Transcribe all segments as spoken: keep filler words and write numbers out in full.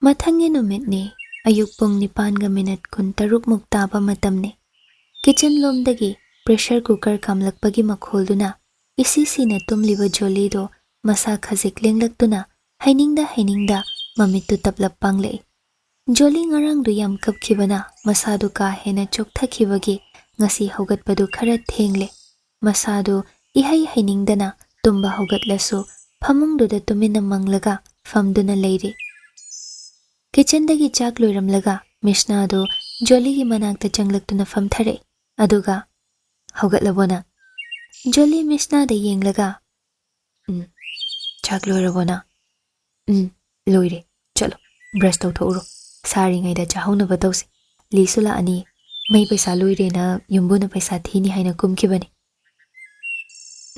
ꯃꯊꯪꯒꯤ ꯅꯨꯃꯤꯠꯅꯤ꯫ ꯑꯌꯨꯛ ꯄꯨꯡ ꯅꯤꯄꯥꯟꯒ ꯃꯤꯅꯠ ꯀꯨꯟꯇꯔꯨꯛꯃꯨꯛ ꯇꯥꯕ ꯃꯇꯝꯅꯤ꯫ ꯀꯤꯆꯟ ꯂꯣꯝꯗꯒꯤ ꯄ꯭ꯔꯦꯁꯔ ꯀꯨꯀꯔ ꯀꯥꯝꯂꯛꯄꯒꯤ ꯃꯈꯣꯜꯗꯨꯅ ꯏꯁꯤ ꯁꯤꯅ ꯇꯨꯝꯂꯤꯕ ꯖꯣꯂꯤꯗꯣ ꯃꯁꯥ ꯈꯖꯤꯛ ꯂꯦꯡꯂꯛꯇꯨꯅ ꯍꯩꯅꯤꯡꯗ ꯍꯩꯅꯤꯡꯗ ꯃꯃꯤꯠꯇꯨ ꯇꯞꯂꯞ ꯄꯥꯡꯂꯛꯏ꯫ ꯖꯣꯂꯤ ꯉꯔꯥꯡꯗꯨ ꯌꯥꯝ ꯀꯞꯈꯤꯕꯅ ꯃꯁꯥꯗꯨ ꯀꯥ ꯍꯦꯟꯅ ꯆꯣꯛꯊꯈꯤꯕꯒꯤ ꯉꯁꯤ ꯍꯧꯒꯠꯄꯗꯨ ꯈꯔ ꯊꯦꯡꯂꯦ꯫ ꯃꯁꯥꯗꯨ ꯏꯍꯩ ꯍꯩꯅꯤꯡꯗꯅ ꯇꯨꯝꯕ ꯍꯧꯒꯠꯂꯁꯨ ꯐꯃꯨꯡꯗꯨꯗ ꯇꯨꯃꯤꯟꯅ ꯃꯪꯂꯒ ꯐꯝꯗꯨꯅ ꯂꯩꯔꯤ꯫ ꯀꯤꯆꯟꯗꯒꯤ ꯆꯥꯛ ꯂꯣꯏꯔꯝꯂꯒ ꯃꯤꯁꯅꯥꯗꯨ ꯖꯣꯂꯤꯒꯤ ꯃꯅꯥꯛꯇ ꯆꯪꯂꯛꯇꯨꯅ ꯐꯝꯊꯔꯛꯏ꯫ ꯑꯗꯨꯒ, "ꯍꯧꯒꯠꯂꯕꯣ ꯅꯪ?" ꯖꯣꯂꯤ ꯃꯤꯁꯅꯥꯗ ꯌꯦꯡꯂꯒ, "ꯎꯝ, ꯆꯥꯛ ꯂꯣꯏꯔꯕꯣ ꯅꯪ?" "ꯎꯝ, ꯂꯣꯏꯔꯦ꯫ ꯆꯠꯂꯣ, ꯕ꯭ꯔꯁ ꯇꯧꯊꯣꯛꯎꯔꯣ꯫ ꯁꯥꯔꯤꯉꯩꯗ ꯆꯥꯍꯧꯅꯕ ꯇꯧꯁꯤ꯫ ꯂꯤꯁꯨ ꯂꯥꯛꯑꯅꯤ꯫ ꯃꯩ ꯄꯩꯁꯥ ꯂꯣꯏꯔꯦꯅ ꯌꯨꯝꯕꯨꯅ ꯄꯩꯁꯥ ꯊꯤꯅꯤ ꯍꯥꯏꯅ ꯀꯨꯝꯈꯤꯕꯅꯤ꯫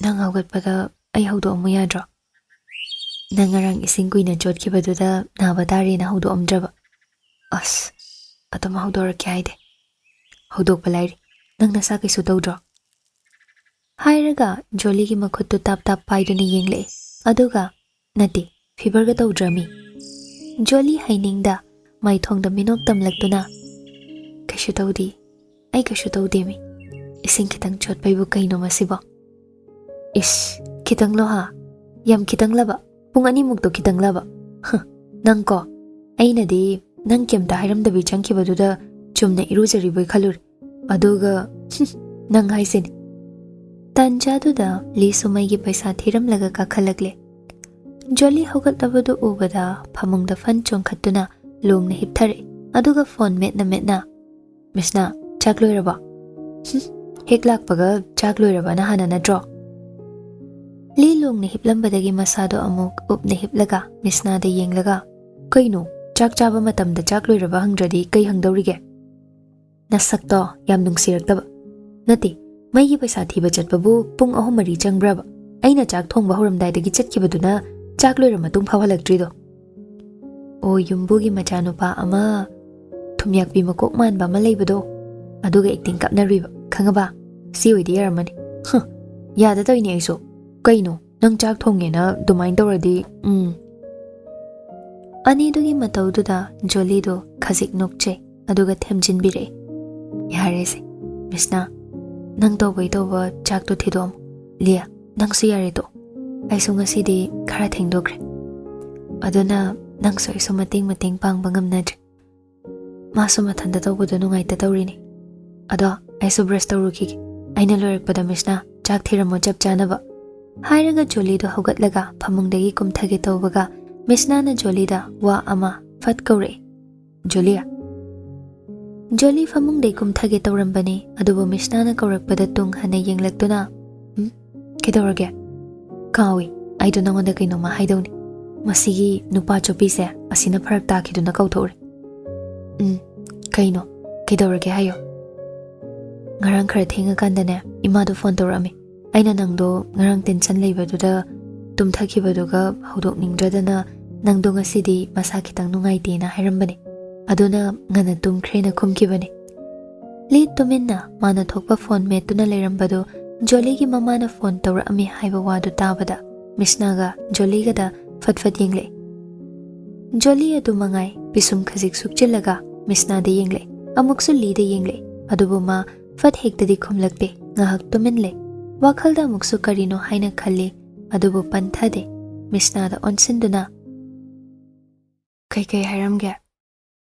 ꯅꯪ ꯍꯧꯒꯠꯄꯗ ꯑꯩ ꯍꯧꯗꯣꯛꯑꯝꯃꯨ ꯌꯥꯗ꯭ꯔꯣ? ꯅꯪ ꯉꯔꯥꯡ ꯏꯁꯤꯡ ꯀꯨꯏꯅ ꯆꯣꯠꯈꯤꯕꯗꯨꯗ ꯅꯥꯕ ꯇꯥꯔꯦꯅ ꯍꯧꯗꯣꯛꯑꯝꯗ꯭ꯔꯕ?" "ꯑꯁ, ꯑꯗꯨꯝ ꯍꯧꯗꯣꯔꯛꯀꯦ ꯍꯥꯏꯗꯦ꯫ ꯍꯧꯗꯣꯛꯄ ꯂꯥꯏꯔꯤ꯫ ꯅꯪ ꯅꯁꯥ ꯀꯩꯁꯨ ꯇꯧꯗ꯭ꯔꯣ?" ꯍꯥꯏꯔꯒ ꯖꯣꯂꯤꯒꯤ ꯃꯈꯨꯠꯇꯨ ꯇꯥꯞ ꯇꯥꯞ ꯄꯥꯏꯗꯨꯅ ꯌꯦꯡꯂꯛꯏ꯫ ꯑꯗꯨꯒ, "ꯅꯠꯇꯦ, ꯐꯤꯚꯔꯒ ꯇꯧꯗ꯭ꯔꯃꯤ?" ꯖꯣꯂꯤ ꯍꯩꯅꯤꯡꯗ ꯃꯥꯏꯊꯣꯡꯗ ꯃꯤꯅꯣꯛ ꯇꯝꯂꯛꯇꯨꯅ, "ꯀꯩꯁꯨ ꯇꯧꯗꯦ, ꯑꯩ ꯀꯩꯁꯨ ꯇꯧꯗꯦꯃꯤ꯫ ꯏꯁꯤꯡ ꯈꯤꯇꯪ ꯆꯣꯠꯄꯩꯕꯨ ꯀꯩꯅꯣ ꯃꯁꯤꯕꯣ?" "ꯏꯁ, ꯈꯤꯇꯪꯂꯣ ꯍꯥ? ꯌꯥꯝ ꯈꯤꯇꯪꯂꯕ? ꯄꯨꯡ ꯑꯅꯤꯃꯨꯛꯇꯣ ꯈꯤꯇꯪꯂꯕ? ꯍ, ꯅꯪꯀꯣ, ꯑꯩꯅꯗꯤ ꯅꯪ ꯀꯩꯝꯇ ꯍꯥꯏꯔꯝꯗꯕꯤ ꯆꯪꯈꯤꯕꯗꯨꯗ ꯆꯨꯝꯅ ꯏꯔꯨꯖꯔꯤꯕꯣꯏ ꯈꯜꯂꯨꯔꯦ꯫ ꯑꯗꯨꯒ, ꯍꯨꯝ, ꯅꯪ ꯍꯥꯏꯁꯤꯅꯤ꯫" ꯇꯥꯟꯖꯥꯗꯨꯗ ꯂꯤꯁꯨ ꯃꯩꯒꯤ ꯄꯩꯁꯥ ꯊꯤꯔꯝꯂꯒ ꯀꯥꯈꯠꯂꯛꯂꯦ꯫ ꯖꯣꯂꯤ ꯍꯧꯒꯠꯂꯕꯗꯨ ꯎꯕꯗ ꯐꯃꯨꯡꯗ ꯐꯟ ꯆꯣꯡꯈꯠꯇꯨꯅ ꯂꯣꯡꯅ ꯍꯤꯞꯊꯔꯛꯏ꯫ ꯑꯗꯨꯒ ꯐꯣꯟ ꯃꯦꯠꯅ ꯃꯦꯠꯅ, "ꯃꯤꯁꯅꯥ, ꯆꯥꯛ ꯂꯣꯏꯔꯕꯣ?" "ꯍꯨꯝ, ꯍꯦꯛ ꯂꯥꯛꯄꯒ ꯆꯥꯛ ꯂꯣꯏꯔꯕꯅ ꯍꯥꯟꯅ ꯅꯠꯇ꯭ꯔꯣ?" ꯂꯤ ꯂꯣꯡꯅ ꯍꯤꯞꯂꯝꯕꯗꯒꯤ ꯃꯁꯥꯗꯣ ꯑꯃꯨꯛ ꯎꯞꯅ ꯍꯤꯞꯂꯒ ꯃꯤꯁꯅꯥꯗ ꯌꯦꯡꯂꯒ, "ꯀꯩꯅꯣ, ꯆꯥꯛ ꯆꯥꯕ ꯃꯇꯝꯗ ꯆꯥꯛ ꯂꯣꯏꯔꯕ ꯍꯪꯗ꯭ꯔꯗꯤ ꯀꯩ ꯍꯪꯗꯧꯔꯤꯒꯦ?" ꯅꯁꯛꯇꯣ ꯌꯥꯝ ꯅꯨꯡꯁꯤꯔꯛꯇꯕ꯫ "ꯅꯠꯇꯦ, ꯃꯩꯒꯤ ꯄꯩꯁꯥ ꯊꯤꯕ ꯆꯠꯄꯕꯨ ꯄꯨꯡ ꯑꯍꯨꯝ ꯃꯔꯤ ꯆꯪꯕ꯭ꯔꯕ? ꯑꯩꯅ ꯆꯥꯛ ꯊꯣꯡꯕ ꯍꯧꯔꯝꯗꯥꯏꯗꯒꯤ ꯆꯠꯈꯤꯕꯗꯨꯅ ꯆꯥꯛ ꯂꯣꯏꯔ ꯃꯇꯨꯡ ꯐꯥꯎ ꯍꯜꯂꯛꯇ꯭ꯔꯤꯗꯣ?" "ꯑꯣ, ꯌꯨꯝꯕꯨꯒꯤ ꯃꯆꯥꯅꯨꯄꯥ ꯑꯃ ꯊꯨꯝꯌꯥꯛꯄꯤ ꯃꯀꯣꯛ ꯃꯥꯟꯕ ꯑꯃ ꯂꯩꯕꯗꯣ, ꯑꯗꯨꯒ ꯑꯦꯛꯇꯤꯡ ꯀꯥꯞꯅꯔꯨꯏꯕ, ꯈꯪꯉꯕ? ꯁꯤ ꯑꯣꯏꯗꯤ ꯌꯥꯔꯝꯃꯅꯤ꯫" "ꯍ, ꯌꯥꯗ ꯇꯧꯏꯅꯦ ꯑꯩꯁꯨ꯫ ꯀꯩꯅꯣ, ꯅꯪ ꯆꯥꯛ ꯊꯣꯡꯉꯦꯅ ꯑꯗꯨꯃꯥꯏꯅ ꯇꯧꯔꯗꯤ, ꯎꯝ꯫" ꯑꯅꯤꯗꯨꯒꯤ ꯃꯇꯧꯗꯨꯗ ꯖꯣꯂꯤꯗꯣ ꯈꯖꯤꯛ ꯅꯣꯛꯆꯩ, ꯑꯗꯨꯒ ꯊꯦꯝꯖꯤꯟꯕꯤꯔꯛꯏ꯫ "ꯌꯥꯔꯦꯁꯦ, ꯃꯤꯁꯅꯥ, ꯅꯪ ꯇꯧꯕꯩ ꯇꯧꯕ ꯆꯥꯛꯇꯣ ꯊꯤꯗꯣꯛꯑꯝꯃꯣ꯫ ꯂꯤꯌꯥ, ꯅꯪꯁꯨ ꯌꯥꯔꯦ ꯇꯣꯛꯑꯣ꯫ ꯑꯩꯁꯨ ꯉꯁꯤꯗꯤ ꯈꯔ ꯊꯦꯡꯗꯣꯛꯈ꯭ꯔꯦ꯫ ꯑꯗꯨꯅ ꯅꯪꯁꯨ ꯑꯩꯁꯨ ꯃꯇꯦꯡ ꯃꯇꯦꯡ ꯄꯥꯡꯕ ꯉꯝꯅꯗ꯭ꯔꯦ꯫ ꯃꯥꯁꯨ ꯃꯊꯟꯇ ꯇꯧꯕꯗꯣ ꯅꯨꯡꯉꯥꯏꯇ ꯇꯧꯔꯤꯅꯤ꯫ ꯑꯗꯣ ꯑꯩꯁꯨ ꯕ꯭ꯔꯁ ꯇꯧꯔꯨꯈꯤꯒꯦ꯫ ꯑꯩꯅ ꯂꯣꯏꯔꯛꯄꯗ ꯃꯤꯁꯅꯥ ꯆꯥꯛ ꯊꯤꯔꯝꯃꯣ ꯆꯞ ꯆꯥꯅꯕ", ꯍꯥꯏꯔꯒ ꯖꯣꯂꯤꯗꯣ ꯍꯧꯒꯠꯂꯒ ꯐꯃꯨꯡꯗꯒꯤ ꯀꯨꯝꯊꯒꯦ ꯇꯧꯕꯒ ꯃꯤꯁꯅꯥꯅ ꯖꯣꯂꯤꯗ ꯋꯥ ꯑꯃ ꯐꯠ ꯀꯧꯔꯛꯏ꯫ "ꯖꯣꯂꯤꯌꯥ!" ꯖꯣꯂꯤ ꯐꯃꯨꯡꯗꯩ ꯀꯨꯝꯊꯒꯦ ꯇꯧꯔꯝꯕꯅꯤ, ꯑꯗꯨꯕꯨ ꯃꯤꯁꯅꯥꯅ ꯀꯧꯔꯛꯄꯗ ꯇꯨꯡ ꯍꯟꯅ ꯌꯦꯡꯂꯛꯇꯨꯅ, "ꯎꯝ? ꯀꯩꯗꯧꯔꯒꯦ?" "ꯀꯥꯎꯏ, ꯑꯩꯗꯣ ꯅꯉꯣꯟꯗ ꯀꯩꯅꯣꯝꯃ ꯍꯥꯏꯗꯧꯅꯤ꯫ ꯃꯁꯤꯒꯤ ꯅꯨꯄꯥ ꯆꯣꯞꯄꯤꯁꯦ ꯑꯁꯤꯅ ꯐꯔꯛ ꯇꯥꯈꯤꯗꯨꯅ ꯀꯧꯊꯣꯛꯎꯔꯦ꯫" "ꯎꯝ, ꯀꯩꯅꯣ? ꯀꯩꯗꯧꯔꯒꯦ ꯍꯥꯏꯌꯣ꯫" "ꯉꯔꯥꯡ ꯈꯔ ꯊꯦꯡꯉꯀꯥꯟꯗꯅꯦ, ꯏꯃꯥꯗꯣ ꯐꯣꯟ ꯇꯧꯔꯛꯑꯝꯃꯤ꯫ ꯑꯩꯅ ꯅꯪꯗꯣ ꯉꯔꯥꯡ ꯇꯦꯟꯁꯟ ꯂꯩꯕꯗꯨꯗ ꯇꯨꯝꯊꯈꯤꯕꯗꯨꯒ ꯍꯧꯗꯣꯛꯅꯤꯡꯗ꯭ꯔꯗꯅ ꯅꯪꯗꯣ ꯉꯁꯤꯗꯤ ꯃꯁꯥ ꯈꯤꯇꯪ ꯅꯨꯡꯉꯥꯏꯇꯦꯅ ꯍꯥꯏꯔꯝꯕꯅꯦ꯫ ꯑꯗꯨꯅ ꯉꯟꯅ ꯇꯨꯝꯈ꯭ꯔꯦꯅ ꯈꯨꯝꯈꯤꯕꯅꯦ꯫" ꯂꯤ ꯇꯨꯃꯤꯟꯅ ꯃꯥꯅ ꯊꯣꯛꯄ ꯐꯣꯟ ꯃꯦꯠꯇꯨꯅ ꯂꯩꯔꯝꯕꯗꯣ ꯖꯣꯂꯤꯒꯤ ꯃꯃꯥꯅ ꯐꯣꯟ ꯇꯧꯔꯛꯑꯝꯃꯤ ꯍꯥꯏꯕ ꯋꯥꯗꯨ ꯇꯥꯕꯗ ꯃꯤꯁꯅꯥꯒ ꯖꯣꯂꯤꯒꯗ ꯐꯠ ꯐꯠ ꯌꯦꯡꯂꯛꯏ꯫ ꯖꯣꯂꯤ ꯑꯗꯨ ꯃꯉꯥꯏ ꯄꯤꯁꯨꯝ ꯈꯖꯤꯛ ꯁꯨꯛꯆꯤꯜꯂꯒ ꯃꯤꯁꯅꯥꯗ ꯌꯦꯡꯂꯛꯏ, ꯑꯃꯨꯛꯁꯨ ꯂꯤꯗ ꯌꯦꯡꯂꯛꯏ꯫ ꯑꯗꯨꯕꯨ ꯃꯥ ꯐꯠ ꯍꯦꯛꯇꯗꯤ ꯈꯨꯝꯂꯛꯇꯦ꯫ ꯉꯥꯏꯍꯥꯛ ꯇꯨꯃꯤꯟ ꯂꯩ꯫ ꯋꯥꯈꯜꯗ ꯑꯃꯨꯛꯁꯨ ꯀꯔꯤꯅꯣ ꯍꯥꯏꯅ ꯈꯜꯂꯤ, ꯑꯗꯨꯕꯨ ꯄꯟꯊꯗꯦ꯫ ꯃꯤꯁꯅꯥꯗ ꯑꯣꯟꯁꯤꯟꯗꯨꯅ, "ꯀꯩꯀꯩ ꯍꯥꯏꯔꯝꯒꯦ?"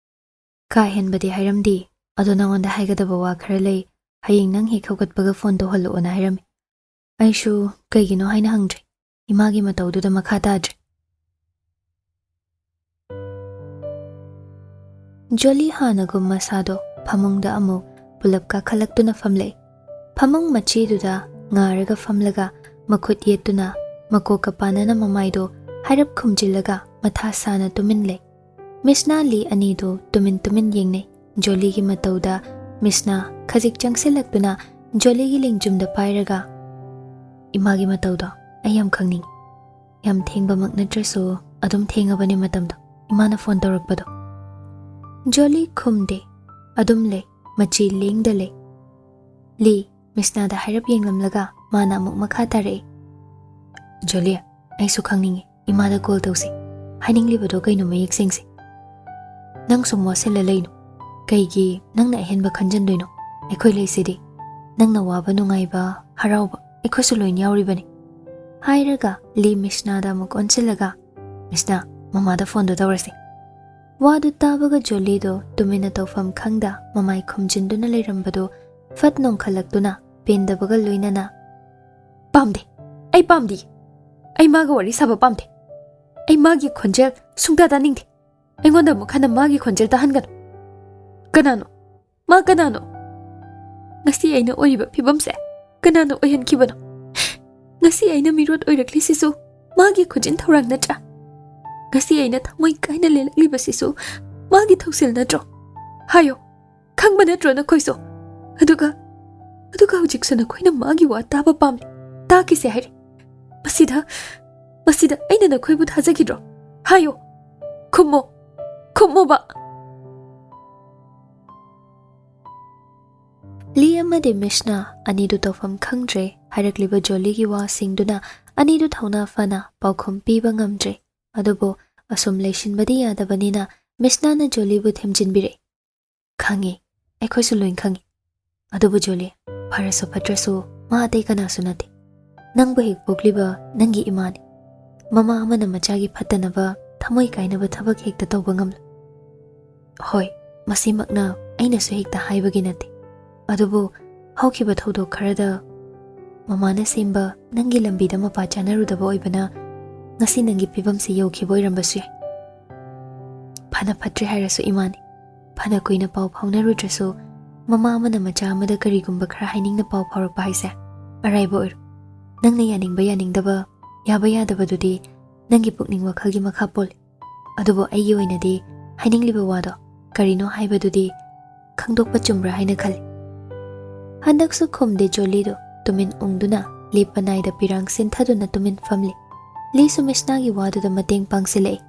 "ꯀꯥ ꯍꯦꯟꯕꯗꯤ ꯍꯥꯏꯔꯝꯗꯦ, ꯑꯗꯣ ꯅꯉꯣꯟꯗ ꯍꯥꯏꯒꯗꯕ ꯋꯥ ꯈꯔ ꯂꯩ, ꯍꯌꯦꯡ ꯅꯪ ꯍꯦꯛ ꯍꯧꯒꯠꯄꯒ ꯐꯣꯟ ꯇꯧꯍꯜꯂꯛꯑꯣꯅ ꯍꯥꯏꯔꯝꯃꯤ꯫ ꯑꯩꯁꯨ ꯀꯩꯒꯤꯅꯣ ꯍꯥꯏꯅ ꯍꯪꯗ꯭ꯔꯦ, ꯏꯃꯥꯒꯤ ꯃꯇꯧꯗꯨꯗ ꯃꯈꯥ ꯇꯥꯗ꯭ꯔꯦ꯫" ꯖꯣꯂꯤ ꯍꯥꯟꯅꯒꯨꯝ ꯃꯁꯥꯗꯣ ꯐꯃꯨꯡꯗ ꯑꯃꯨꯛ ꯄꯨꯂꯞ ꯀꯥꯈꯠꯂꯛꯇꯨꯅ ꯐꯝꯂꯛꯏ꯫ ꯐꯃꯨꯡ ꯃꯆꯤꯗꯨꯗ ꯉꯥꯔꯒ ꯐꯝꯂꯒ ꯃꯈꯨꯠ ꯌꯦꯠꯇꯨꯅ ꯃꯀꯣꯛꯀ ꯄꯥꯟꯅꯅ ꯃꯃꯥꯏꯗꯣ ꯍꯥꯏꯔꯞ ꯈꯨꯝꯖꯤꯜꯂꯒ ꯃꯊꯥ ꯁꯥꯅ ꯇꯨꯃꯤꯟ ꯂꯩ꯫ ꯃꯤꯁꯅꯥ ꯂꯤ ꯑꯅꯤꯗꯨ ꯇꯨꯃꯤꯟ ꯇꯨꯃꯤꯟ ꯌꯦꯡꯅꯩ꯫ ꯖꯣꯂꯤꯒꯤ ꯃꯇꯧꯗ ꯃꯤꯁꯅꯥ ꯈꯖꯤꯛ ꯆꯪꯁꯤꯜꯂꯛꯇꯨꯅ ꯖꯣꯂꯤꯒꯤ ꯂꯦꯡꯖꯨꯝꯗ ꯄꯥꯏꯔꯒ, "ꯏꯃꯥꯒꯤ ꯃꯇꯧꯗꯣ ꯑꯩ ꯌꯥꯝ ꯈꯪꯅꯤꯡꯉꯤ꯫ ꯌꯥꯝ ꯊꯦꯡꯕꯃꯛ ꯅꯠꯇ꯭ꯔꯁꯨ ꯑꯗꯨꯝ ꯊꯦꯡꯉꯕꯅꯦ ꯃꯇꯝꯗꯣ, ꯏꯃꯥꯅ ꯐꯣꯟ ꯇꯧꯔꯛꯄꯗꯣ꯫" ꯖꯣꯂꯤ ꯈꯨꯝꯗꯦ, ꯑꯗꯨꯝ ꯂꯩ, ꯃꯆꯤ ꯂꯦꯡꯗ ꯂꯩ꯫ ꯂꯤ, ꯃꯤꯁꯅꯥꯗ ꯍꯥꯏꯔꯞ ꯌꯦꯡꯂꯝꯂꯒ ꯃꯥꯅ ꯑꯃꯨꯛ ꯃꯈꯥ ꯇꯥꯔꯛꯏ, "ꯖꯣꯂꯤ, ꯑꯩꯁꯨ ꯈꯪꯅꯤꯡꯉꯤ, ꯏꯃꯥꯗ ꯀꯣꯜ ꯇꯧꯁꯤ꯫ ꯍꯥꯏꯅꯤꯡꯂꯤꯕꯗꯣ ꯀꯩꯅꯣ ꯃꯌꯦꯛ ꯁꯦꯡꯁꯦ꯫ ꯅꯪ ꯁꯨꯝ ꯋꯥꯁꯤꯜꯂ ꯂꯩꯅꯨ꯫ ꯀꯩꯒꯤ ꯅꯪꯅ ꯑꯍꯦꯟꯕ ꯈꯟꯖꯟꯗꯣꯏꯅꯣ? ꯑꯩꯈꯣꯏ ꯂꯩꯁꯤꯗꯤ꯫ ꯅꯪꯅ ꯋꯥꯕ, ꯅꯨꯡꯉꯥꯏꯕ, ꯍꯔꯥꯎꯕ, ꯑꯩꯈꯣꯏꯁꯨ ꯂꯣꯏꯅ ꯌꯥꯎꯔꯤꯕꯅꯤ꯫ ꯍꯥꯏꯔꯒ ꯂꯤ ꯃꯤꯁꯅꯥꯗ ꯑꯃꯨꯛ ꯑꯣꯟꯁꯤꯜꯂꯒ, "ꯃꯤꯁꯅꯥ, ꯃꯃꯥꯗ ꯐꯣꯟꯗꯣ ꯇꯧꯔꯁꯤ꯫" ꯋꯥꯗꯨ ꯇꯥꯕꯒ ꯖꯣꯂꯤꯗꯣ ꯇꯨꯃꯤꯟꯅ ꯇꯧꯐꯝ ꯈꯪꯗ ꯃꯃꯥꯏ ꯈꯨꯝꯖꯤꯟꯗꯨꯅ ꯂꯩꯔꯝꯕꯗꯨ ꯐꯠ ꯅꯣꯡꯈꯠꯂꯛꯇꯨꯅ ꯄꯦꯟꯗꯕꯒ ꯂꯣꯏꯅꯅ, "ꯄꯥꯝꯗꯦ, ꯑꯩ ꯄꯥꯝꯗꯦ, ꯑꯩ ꯃꯥꯒ ꯋꯥꯔꯤ ꯁꯥꯕ ꯄꯥꯝꯗꯦ, ꯑꯩ ꯃꯥꯒꯤ ꯈꯣꯟꯖꯦꯜ ꯁꯨꯡꯇꯥ ꯇꯥꯅꯤꯡꯗꯦ, ꯑꯩꯉꯣꯟꯗ ꯑꯃꯨꯛ ꯍꯟꯅ ꯃꯥꯒꯤ ꯈꯣꯟꯖꯦꯜ ꯇꯥꯍꯟꯒꯅꯨ꯫ ꯀꯅꯥꯅꯣ? ꯃꯥ ꯀꯅꯥꯅꯣ? ꯉꯁꯤ ꯑꯩꯅ ꯑꯣꯏꯔꯤꯕ ꯐꯤꯕꯝꯁꯦ ꯀꯅꯥꯅ ꯑꯣꯏꯍꯟꯈꯤꯕꯅꯣ? ꯉꯁꯤ ꯑꯩꯅ ꯃꯤꯔꯣꯠ ꯑꯣꯏꯔꯛꯂꯤꯁꯤꯁꯨ ꯃꯥꯒꯤ ꯈꯨꯖꯤꯟ ꯊꯧꯔꯥꯡ ꯅꯠꯇ꯭ꯔꯥ? ꯉꯁꯤ ꯑꯩꯅ ꯊꯃꯣꯏ ꯀꯥꯏꯅ ꯂꯦꯜꯂꯛꯂꯤꯕꯁꯤꯁꯨ ꯃꯥꯒꯤ ꯊꯧꯁꯤꯜ ꯅꯠꯇ꯭ꯔꯣ? ꯍꯥꯏꯌꯣ, ꯈꯪꯕ ꯅꯠꯇ꯭ꯔꯣ ꯅꯈꯣꯏꯁꯨ? ꯑꯗꯨꯒ, ꯑꯗꯨꯒ ꯍꯧꯖꯤꯛꯁꯨ ꯅꯈꯣꯏꯅ ꯃꯥꯒꯤ ꯋꯥ ꯇꯥꯕ ꯄꯥꯝꯂꯦ, ꯇꯥꯈꯤꯁꯦ ꯍꯥꯏꯔꯦ꯫ ꯃꯁꯤꯗ, ꯃꯁꯤꯗ ꯑꯩꯅ ꯅꯈꯣꯏꯕꯨ ꯊꯥꯖꯈꯤꯗ꯭ꯔꯣ? ꯍꯥꯏꯌꯣ, ꯈꯨꯝꯃꯣ, ꯈꯨꯝꯃꯣꯕ꯫" ꯂꯤ ꯑꯃꯗꯤ ꯃꯤꯁꯅꯥ ꯑꯅꯤꯗꯨ ꯇꯧꯐꯝ ꯈꯪꯗ꯭ꯔꯦ꯫ ꯍꯥꯏꯔꯛꯂꯤꯕ ꯖꯣꯂꯤꯒꯤ ꯋꯥꯁꯤꯡꯗꯨꯅ ꯑꯅꯤꯗꯨ ꯊꯧꯅꯥ ꯐꯅ ꯄꯥꯎꯈꯨꯝ ꯄꯤꯕ ꯉꯝꯗ꯭ꯔꯦ꯫ ꯑꯗꯨꯕꯨ ꯑꯁꯨꯝ ꯂꯩꯁꯤꯟꯕꯗꯤ ꯌꯥꯗꯕꯅꯤꯅ ꯃꯤꯁꯅꯥꯅ ꯖꯣꯂꯤꯕꯨ ꯊꯦꯝꯖꯤꯟꯕꯤꯔꯛꯏ꯫ "ꯈꯪꯉꯤ, ꯑꯩꯈꯣꯏꯁꯨ ꯂꯣꯏ ꯈꯪꯉꯤ꯫ ꯑꯗꯨꯕꯨ ꯖꯣꯂꯤ, ꯐꯔꯁꯨ ꯐꯠꯇ꯭ꯔꯁꯨ ꯃꯥ ꯑꯇꯩ ꯀꯅꯥꯁꯨ ꯅꯠꯇꯦ꯫ ꯅꯪꯕꯨ ꯍꯦꯛ ꯄꯣꯛꯂꯤꯕ ꯅꯪꯒꯤ ꯏꯃꯥꯅꯤ꯫ ꯃꯃꯥ ꯑꯃꯅ ꯃꯆꯥꯒꯤ ꯐꯠꯇꯅꯕ, ꯊꯃꯣꯏ ꯀꯥꯏꯅꯕ ꯊꯕꯛ ꯍꯦꯛꯇ ꯇꯧꯕ ꯉꯝꯂꯣꯏ꯫ ꯍꯣꯏ, ꯃꯁꯤꯃꯛꯅ ꯑꯩꯅꯁꯨ ꯍꯦꯛꯇ ꯍꯥꯏꯕꯒꯤ ꯅꯠꯇꯦ꯫ ꯑꯗꯨꯕꯨ ꯍꯧꯈꯤꯕ ꯊꯧꯗꯣꯛ ꯈꯔꯗ ꯃꯃꯥꯅ ꯁꯦꯝꯕ ꯅꯪꯒꯤ ꯂꯝꯕꯤꯗ ꯃꯄꯥ ꯆꯥꯅꯔꯨꯗꯕ ꯑꯣꯏꯕꯅ ꯉꯁꯤ ꯅꯪꯒꯤ ꯐꯤꯕꯝꯁꯤ ꯌꯧꯈꯤꯕ ꯑꯣꯏꯔꯝꯕꯁꯨ ꯌꯥꯏ꯫ ꯐꯅ ꯐꯠꯇ꯭ꯔꯦ ꯍꯥꯏꯔꯁꯨ ꯏꯃꯥꯅꯤ, ꯐꯅ ꯀꯨꯏꯅ ꯄꯥꯎ ꯐꯥꯎꯅꯔꯨꯗ꯭ꯔꯁꯨ, ꯃꯃꯥ ꯑꯃꯅ ꯃꯆꯥ ꯑꯃꯗ ꯀꯔꯤꯒꯨꯝꯕ ꯈꯔ ꯍꯥꯏꯅꯤꯡꯅ ꯄꯥꯎ ꯐꯥꯎꯔꯛꯄ ꯍꯥꯏꯁꯦ ꯑꯔꯥꯏꯕ ꯑꯣꯏꯔꯣꯏ꯫ ꯅꯪꯅ ꯌꯥꯅꯤꯡꯕ ꯌꯥꯅꯤꯡꯗꯕ, ꯌꯥꯕ ꯌꯥꯗꯕꯗꯨꯗꯤ ꯅꯪꯒꯤ ꯄꯨꯛꯅꯤꯡ ꯋꯥꯈꯜꯒꯤ ꯃꯈꯥ ꯄꯣꯜꯂꯤ꯫ ꯑꯗꯨꯕꯨ ꯑꯩꯒꯤ ꯑꯣꯏꯅꯗꯤ ꯍꯥꯏꯅꯤꯡꯂꯤꯕ ꯋꯥꯗꯣ ꯀꯔꯤꯅꯣ ꯍꯥꯏꯕꯗꯨꯗꯤ ꯈꯪꯗꯣꯛꯄ ꯆꯨꯝꯕ꯭ꯔꯥ ꯍꯥꯏꯅ ꯈꯜꯂꯤ꯫" ꯍꯟꯗꯛꯁꯨ ꯈꯨꯝꯗꯦ ꯖꯣꯂꯤꯗꯣ꯫ ꯇꯨꯃꯤꯟ ꯎꯪꯗꯨꯅ ꯂꯦꯞꯄ ꯅꯥꯏꯗ ꯄꯤꯔꯥꯡ ꯁꯤꯟꯊꯗꯨꯅ ꯇꯨꯃꯤꯟ ꯐꯝꯂꯤ꯫ ꯂꯤꯁꯨ ꯃꯤꯁꯅꯥꯒꯤ ꯋꯥꯗꯨꯗ ꯃꯇꯦꯡ ꯄꯥꯡꯁꯤꯜꯂꯛꯏ꯫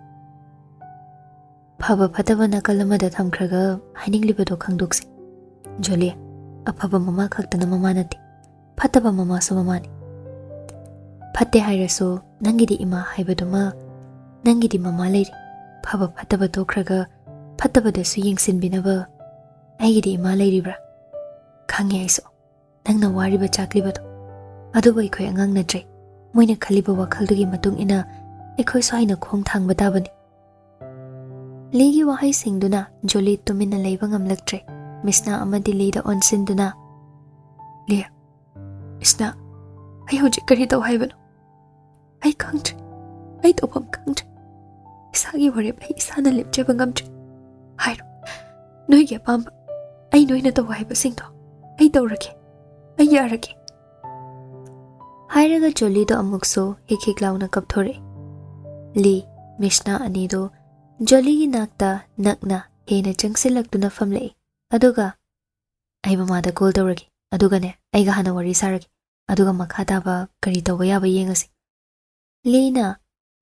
"ꯐꯕ ꯐꯠꯇꯕ ꯅꯥꯀꯜ ꯑꯃꯗ ꯊꯝꯈ꯭ꯔꯒ ꯍꯥꯏꯅꯤꯡꯂꯤꯕꯗꯣ ꯈꯪꯗꯣꯛꯁꯤ꯫ ꯖꯣꯂꯤ, ꯑꯐꯕ ꯃꯃꯥ ꯈꯛꯇꯅ ꯃꯃꯥ ꯅꯠꯇꯦ, ꯐꯠꯇꯕ ꯃꯃꯥꯁꯨ ꯃꯃꯥꯅꯤ꯫ ꯐꯠꯇꯦ ꯍꯥꯏꯔꯁꯨ ꯅꯪꯒꯤꯗꯤ ꯏꯃꯥ ꯍꯥꯏꯕꯗꯨꯃ ꯅꯪꯒꯤꯗꯤ ꯃꯃꯥ ꯂꯩꯔꯤ꯫ ꯐꯕ ꯐꯠꯇꯕ ꯇꯣꯛꯈ꯭ꯔꯒ ꯐꯠꯇꯕꯗꯁꯨ ꯌꯦꯡꯁꯤꯟꯕꯤꯅꯕ ꯑꯩꯒꯤꯗꯤ ꯏꯃꯥ ꯂꯩꯔꯤꯕ꯭ꯔꯥ? ꯈꯪꯉꯦ ꯑꯩꯁꯨ ꯅꯪꯅ ꯋꯥꯔꯤꯕ ꯆꯥꯛꯂꯤꯕꯗꯣ꯫ ꯑꯗꯨꯕꯨ ꯑꯩꯈꯣꯏ ꯑꯉꯥꯡ ꯅꯠꯇ꯭ꯔꯦ꯫ ꯃꯣꯏꯅ ꯈꯜꯂꯤꯕ ꯋꯥꯈꯜꯗꯨꯒꯤ ꯃꯇꯨꯡ ꯏꯟꯅ ꯑꯩꯈꯣꯏꯁꯨ ꯍꯥꯏꯅ ꯈꯣꯡ ꯊꯥꯡꯕ ꯇꯥꯕꯅꯤ꯫ ꯂꯤꯒꯤ ꯋꯥꯍꯩꯁꯤꯡꯗꯨꯅ ꯖꯣꯂꯤ ꯇꯨꯃꯤꯟꯅ ꯂꯩꯕ ꯉꯝꯂꯛꯇ꯭ꯔꯦ꯫ ꯃꯤꯁꯅꯥ ꯑꯃꯗꯤ ꯂꯤꯗ ꯑꯣꯟꯁꯤꯟꯗꯨꯅ, "ꯂꯤ, ꯃꯤꯁꯅꯥ, ꯑꯩ ꯍꯧꯖꯤꯛ ꯀꯔꯤ ꯇꯧ ꯍꯥꯏꯕꯅꯣ? ꯑꯩ ꯈꯪꯗ꯭ꯔꯦ꯫ ꯑꯩ ꯇꯧꯐꯝ ꯈꯪꯗ꯭ꯔꯦ꯫ ꯏꯁꯥꯒꯤ ꯋꯥꯔꯦꯞ ꯑꯩ ꯏꯁꯥꯅ ꯂꯦꯞꯆꯕ ꯉꯝꯗ꯭ꯔꯦ꯫ ꯍꯥꯏꯔꯣ, ꯅꯣꯏꯒꯤ ꯑꯄꯥꯝꯕ꯫ ꯑꯩ ꯅꯣꯏꯅ ꯇꯧ ꯍꯥꯏꯕꯁꯤꯡꯗꯣ ꯑꯩ ꯇꯧꯔꯒꯦ꯫ ꯑꯩ ꯌꯥꯔꯒꯦ꯫" ꯍꯥꯏꯔꯒ ꯖꯣꯂꯤꯗꯣ ꯑꯃꯨꯛꯁꯨ ꯍꯤꯛ ꯍꯤꯛ ꯂꯥꯎꯅ ꯀꯞꯊꯣꯔꯛꯏ꯫ ꯂꯤ, ꯃꯤꯁꯅꯥ ꯑꯅꯤꯗꯣ ꯖꯣꯂꯤꯒꯤ ꯅꯥꯛꯇ ꯅꯛꯅ ꯍꯦꯟꯅ ꯆꯪꯁꯤꯜꯂꯛꯇꯨꯅ ꯐꯝꯂꯛꯏ꯫ ꯑꯗꯨꯒ, "ꯑꯩ ꯃꯃꯥꯗ ꯀꯣꯜ ꯇꯧꯔꯒꯦ, ꯑꯗꯨꯒꯅꯦ ꯑꯩꯒ ꯍꯥꯟꯅ ꯋꯥꯔꯤ ꯁꯥꯔꯒꯦ, ꯑꯗꯨꯒ ꯃꯈꯥ ꯇꯥꯕ ꯀꯔꯤ ꯇꯧꯕ ꯌꯥꯕ ꯌꯦꯡꯉꯁꯤ꯫" ꯂꯤꯅ,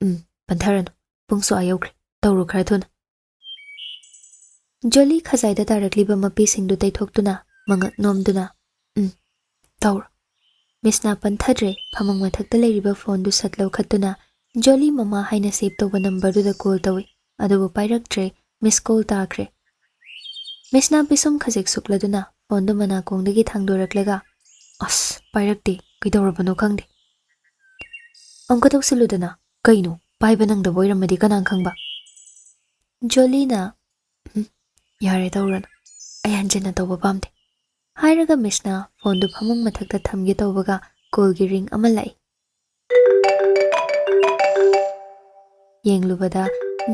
"ꯎꯝ, ꯄꯟꯊꯔꯅꯨ, ꯄꯨꯡꯁꯨ ꯑꯥ ꯌꯧꯈ꯭ꯔꯦ, ꯇꯧꯔꯨ ꯈꯔ ꯊꯨꯅ꯫" ꯖꯣꯂꯤ ꯈꯖꯥꯏꯗ ꯇꯥꯔꯛꯂꯤꯕ ꯃꯄꯤꯁꯤꯡꯗꯨ ꯇꯩꯊꯣꯛꯇꯨꯅ ꯃꯉꯛ ꯅꯣꯝꯗꯨꯅ, "ꯎꯝ, ꯇꯧꯔꯣ꯫" ꯃꯤꯁꯅꯥ ꯄꯟꯊꯗ꯭ꯔꯦ꯫ ꯐꯃꯨꯡ ꯃꯊꯛꯇ ꯂꯩꯔꯤꯕ ꯐꯣꯟꯗꯨ ꯁꯠ ꯂꯧꯈꯠꯇꯨꯅ ꯖꯣꯂꯤ ꯃꯃꯥ ꯍꯥꯏꯅ ꯁꯦꯚ ꯇꯧꯕ ꯅꯝꯕꯔꯗꯨꯗ ꯀꯣꯜ ꯇꯧꯏ꯫ ꯑꯗꯨꯕꯨ ꯄꯥꯏꯔꯛꯇ꯭ꯔꯦ꯫ ꯃꯤꯁ ꯀꯣꯜ ꯇꯥꯈ꯭ꯔꯦ꯫ ꯃꯤꯁꯅꯥ ꯄꯤꯁꯨꯝ ꯈꯖꯤꯛ ꯁꯨꯛꯂꯗꯨꯅ ꯐꯣꯟꯗꯨ ꯃꯅꯥꯀꯣꯡꯗꯒꯤ ꯊꯥꯡꯗꯣꯔꯛꯂꯒ, "ꯑꯁ, ꯄꯥꯏꯔꯛꯇꯦ꯫ ꯀꯩꯗꯧꯔꯕꯅꯣ ꯈꯪꯗꯦ꯫ ꯑꯃꯨꯛꯀ ꯇꯧꯁꯤꯜꯂꯨꯗꯅ꯫ ꯀꯩꯅꯣ, ꯄꯥꯏꯕ ꯅꯪꯗꯕ ꯑꯣꯏꯔꯝꯃꯗꯤ ꯀꯅꯥ ꯈꯪꯕ?" ꯖꯣꯂꯤꯅ, "ꯎꯝ, ꯌꯥꯔꯦ, ꯇꯧꯔꯅꯨ꯫ ꯑꯩ ꯍꯟꯖꯤꯟꯅ ꯇꯧꯕ ꯄꯥꯝꯗꯦ꯫" ꯍꯥꯏꯔꯒ ꯃꯤꯁꯅ ꯐꯣꯟꯗꯨ ꯐꯃꯨꯡ ꯃꯊꯛꯇ ꯊꯝꯒꯦ ꯇꯧꯕꯒ ꯀꯣꯜꯒꯤ ꯔꯤꯡ ꯑꯃ ꯂꯥꯛꯏ꯫ ꯌꯦꯡꯂꯨꯕꯗ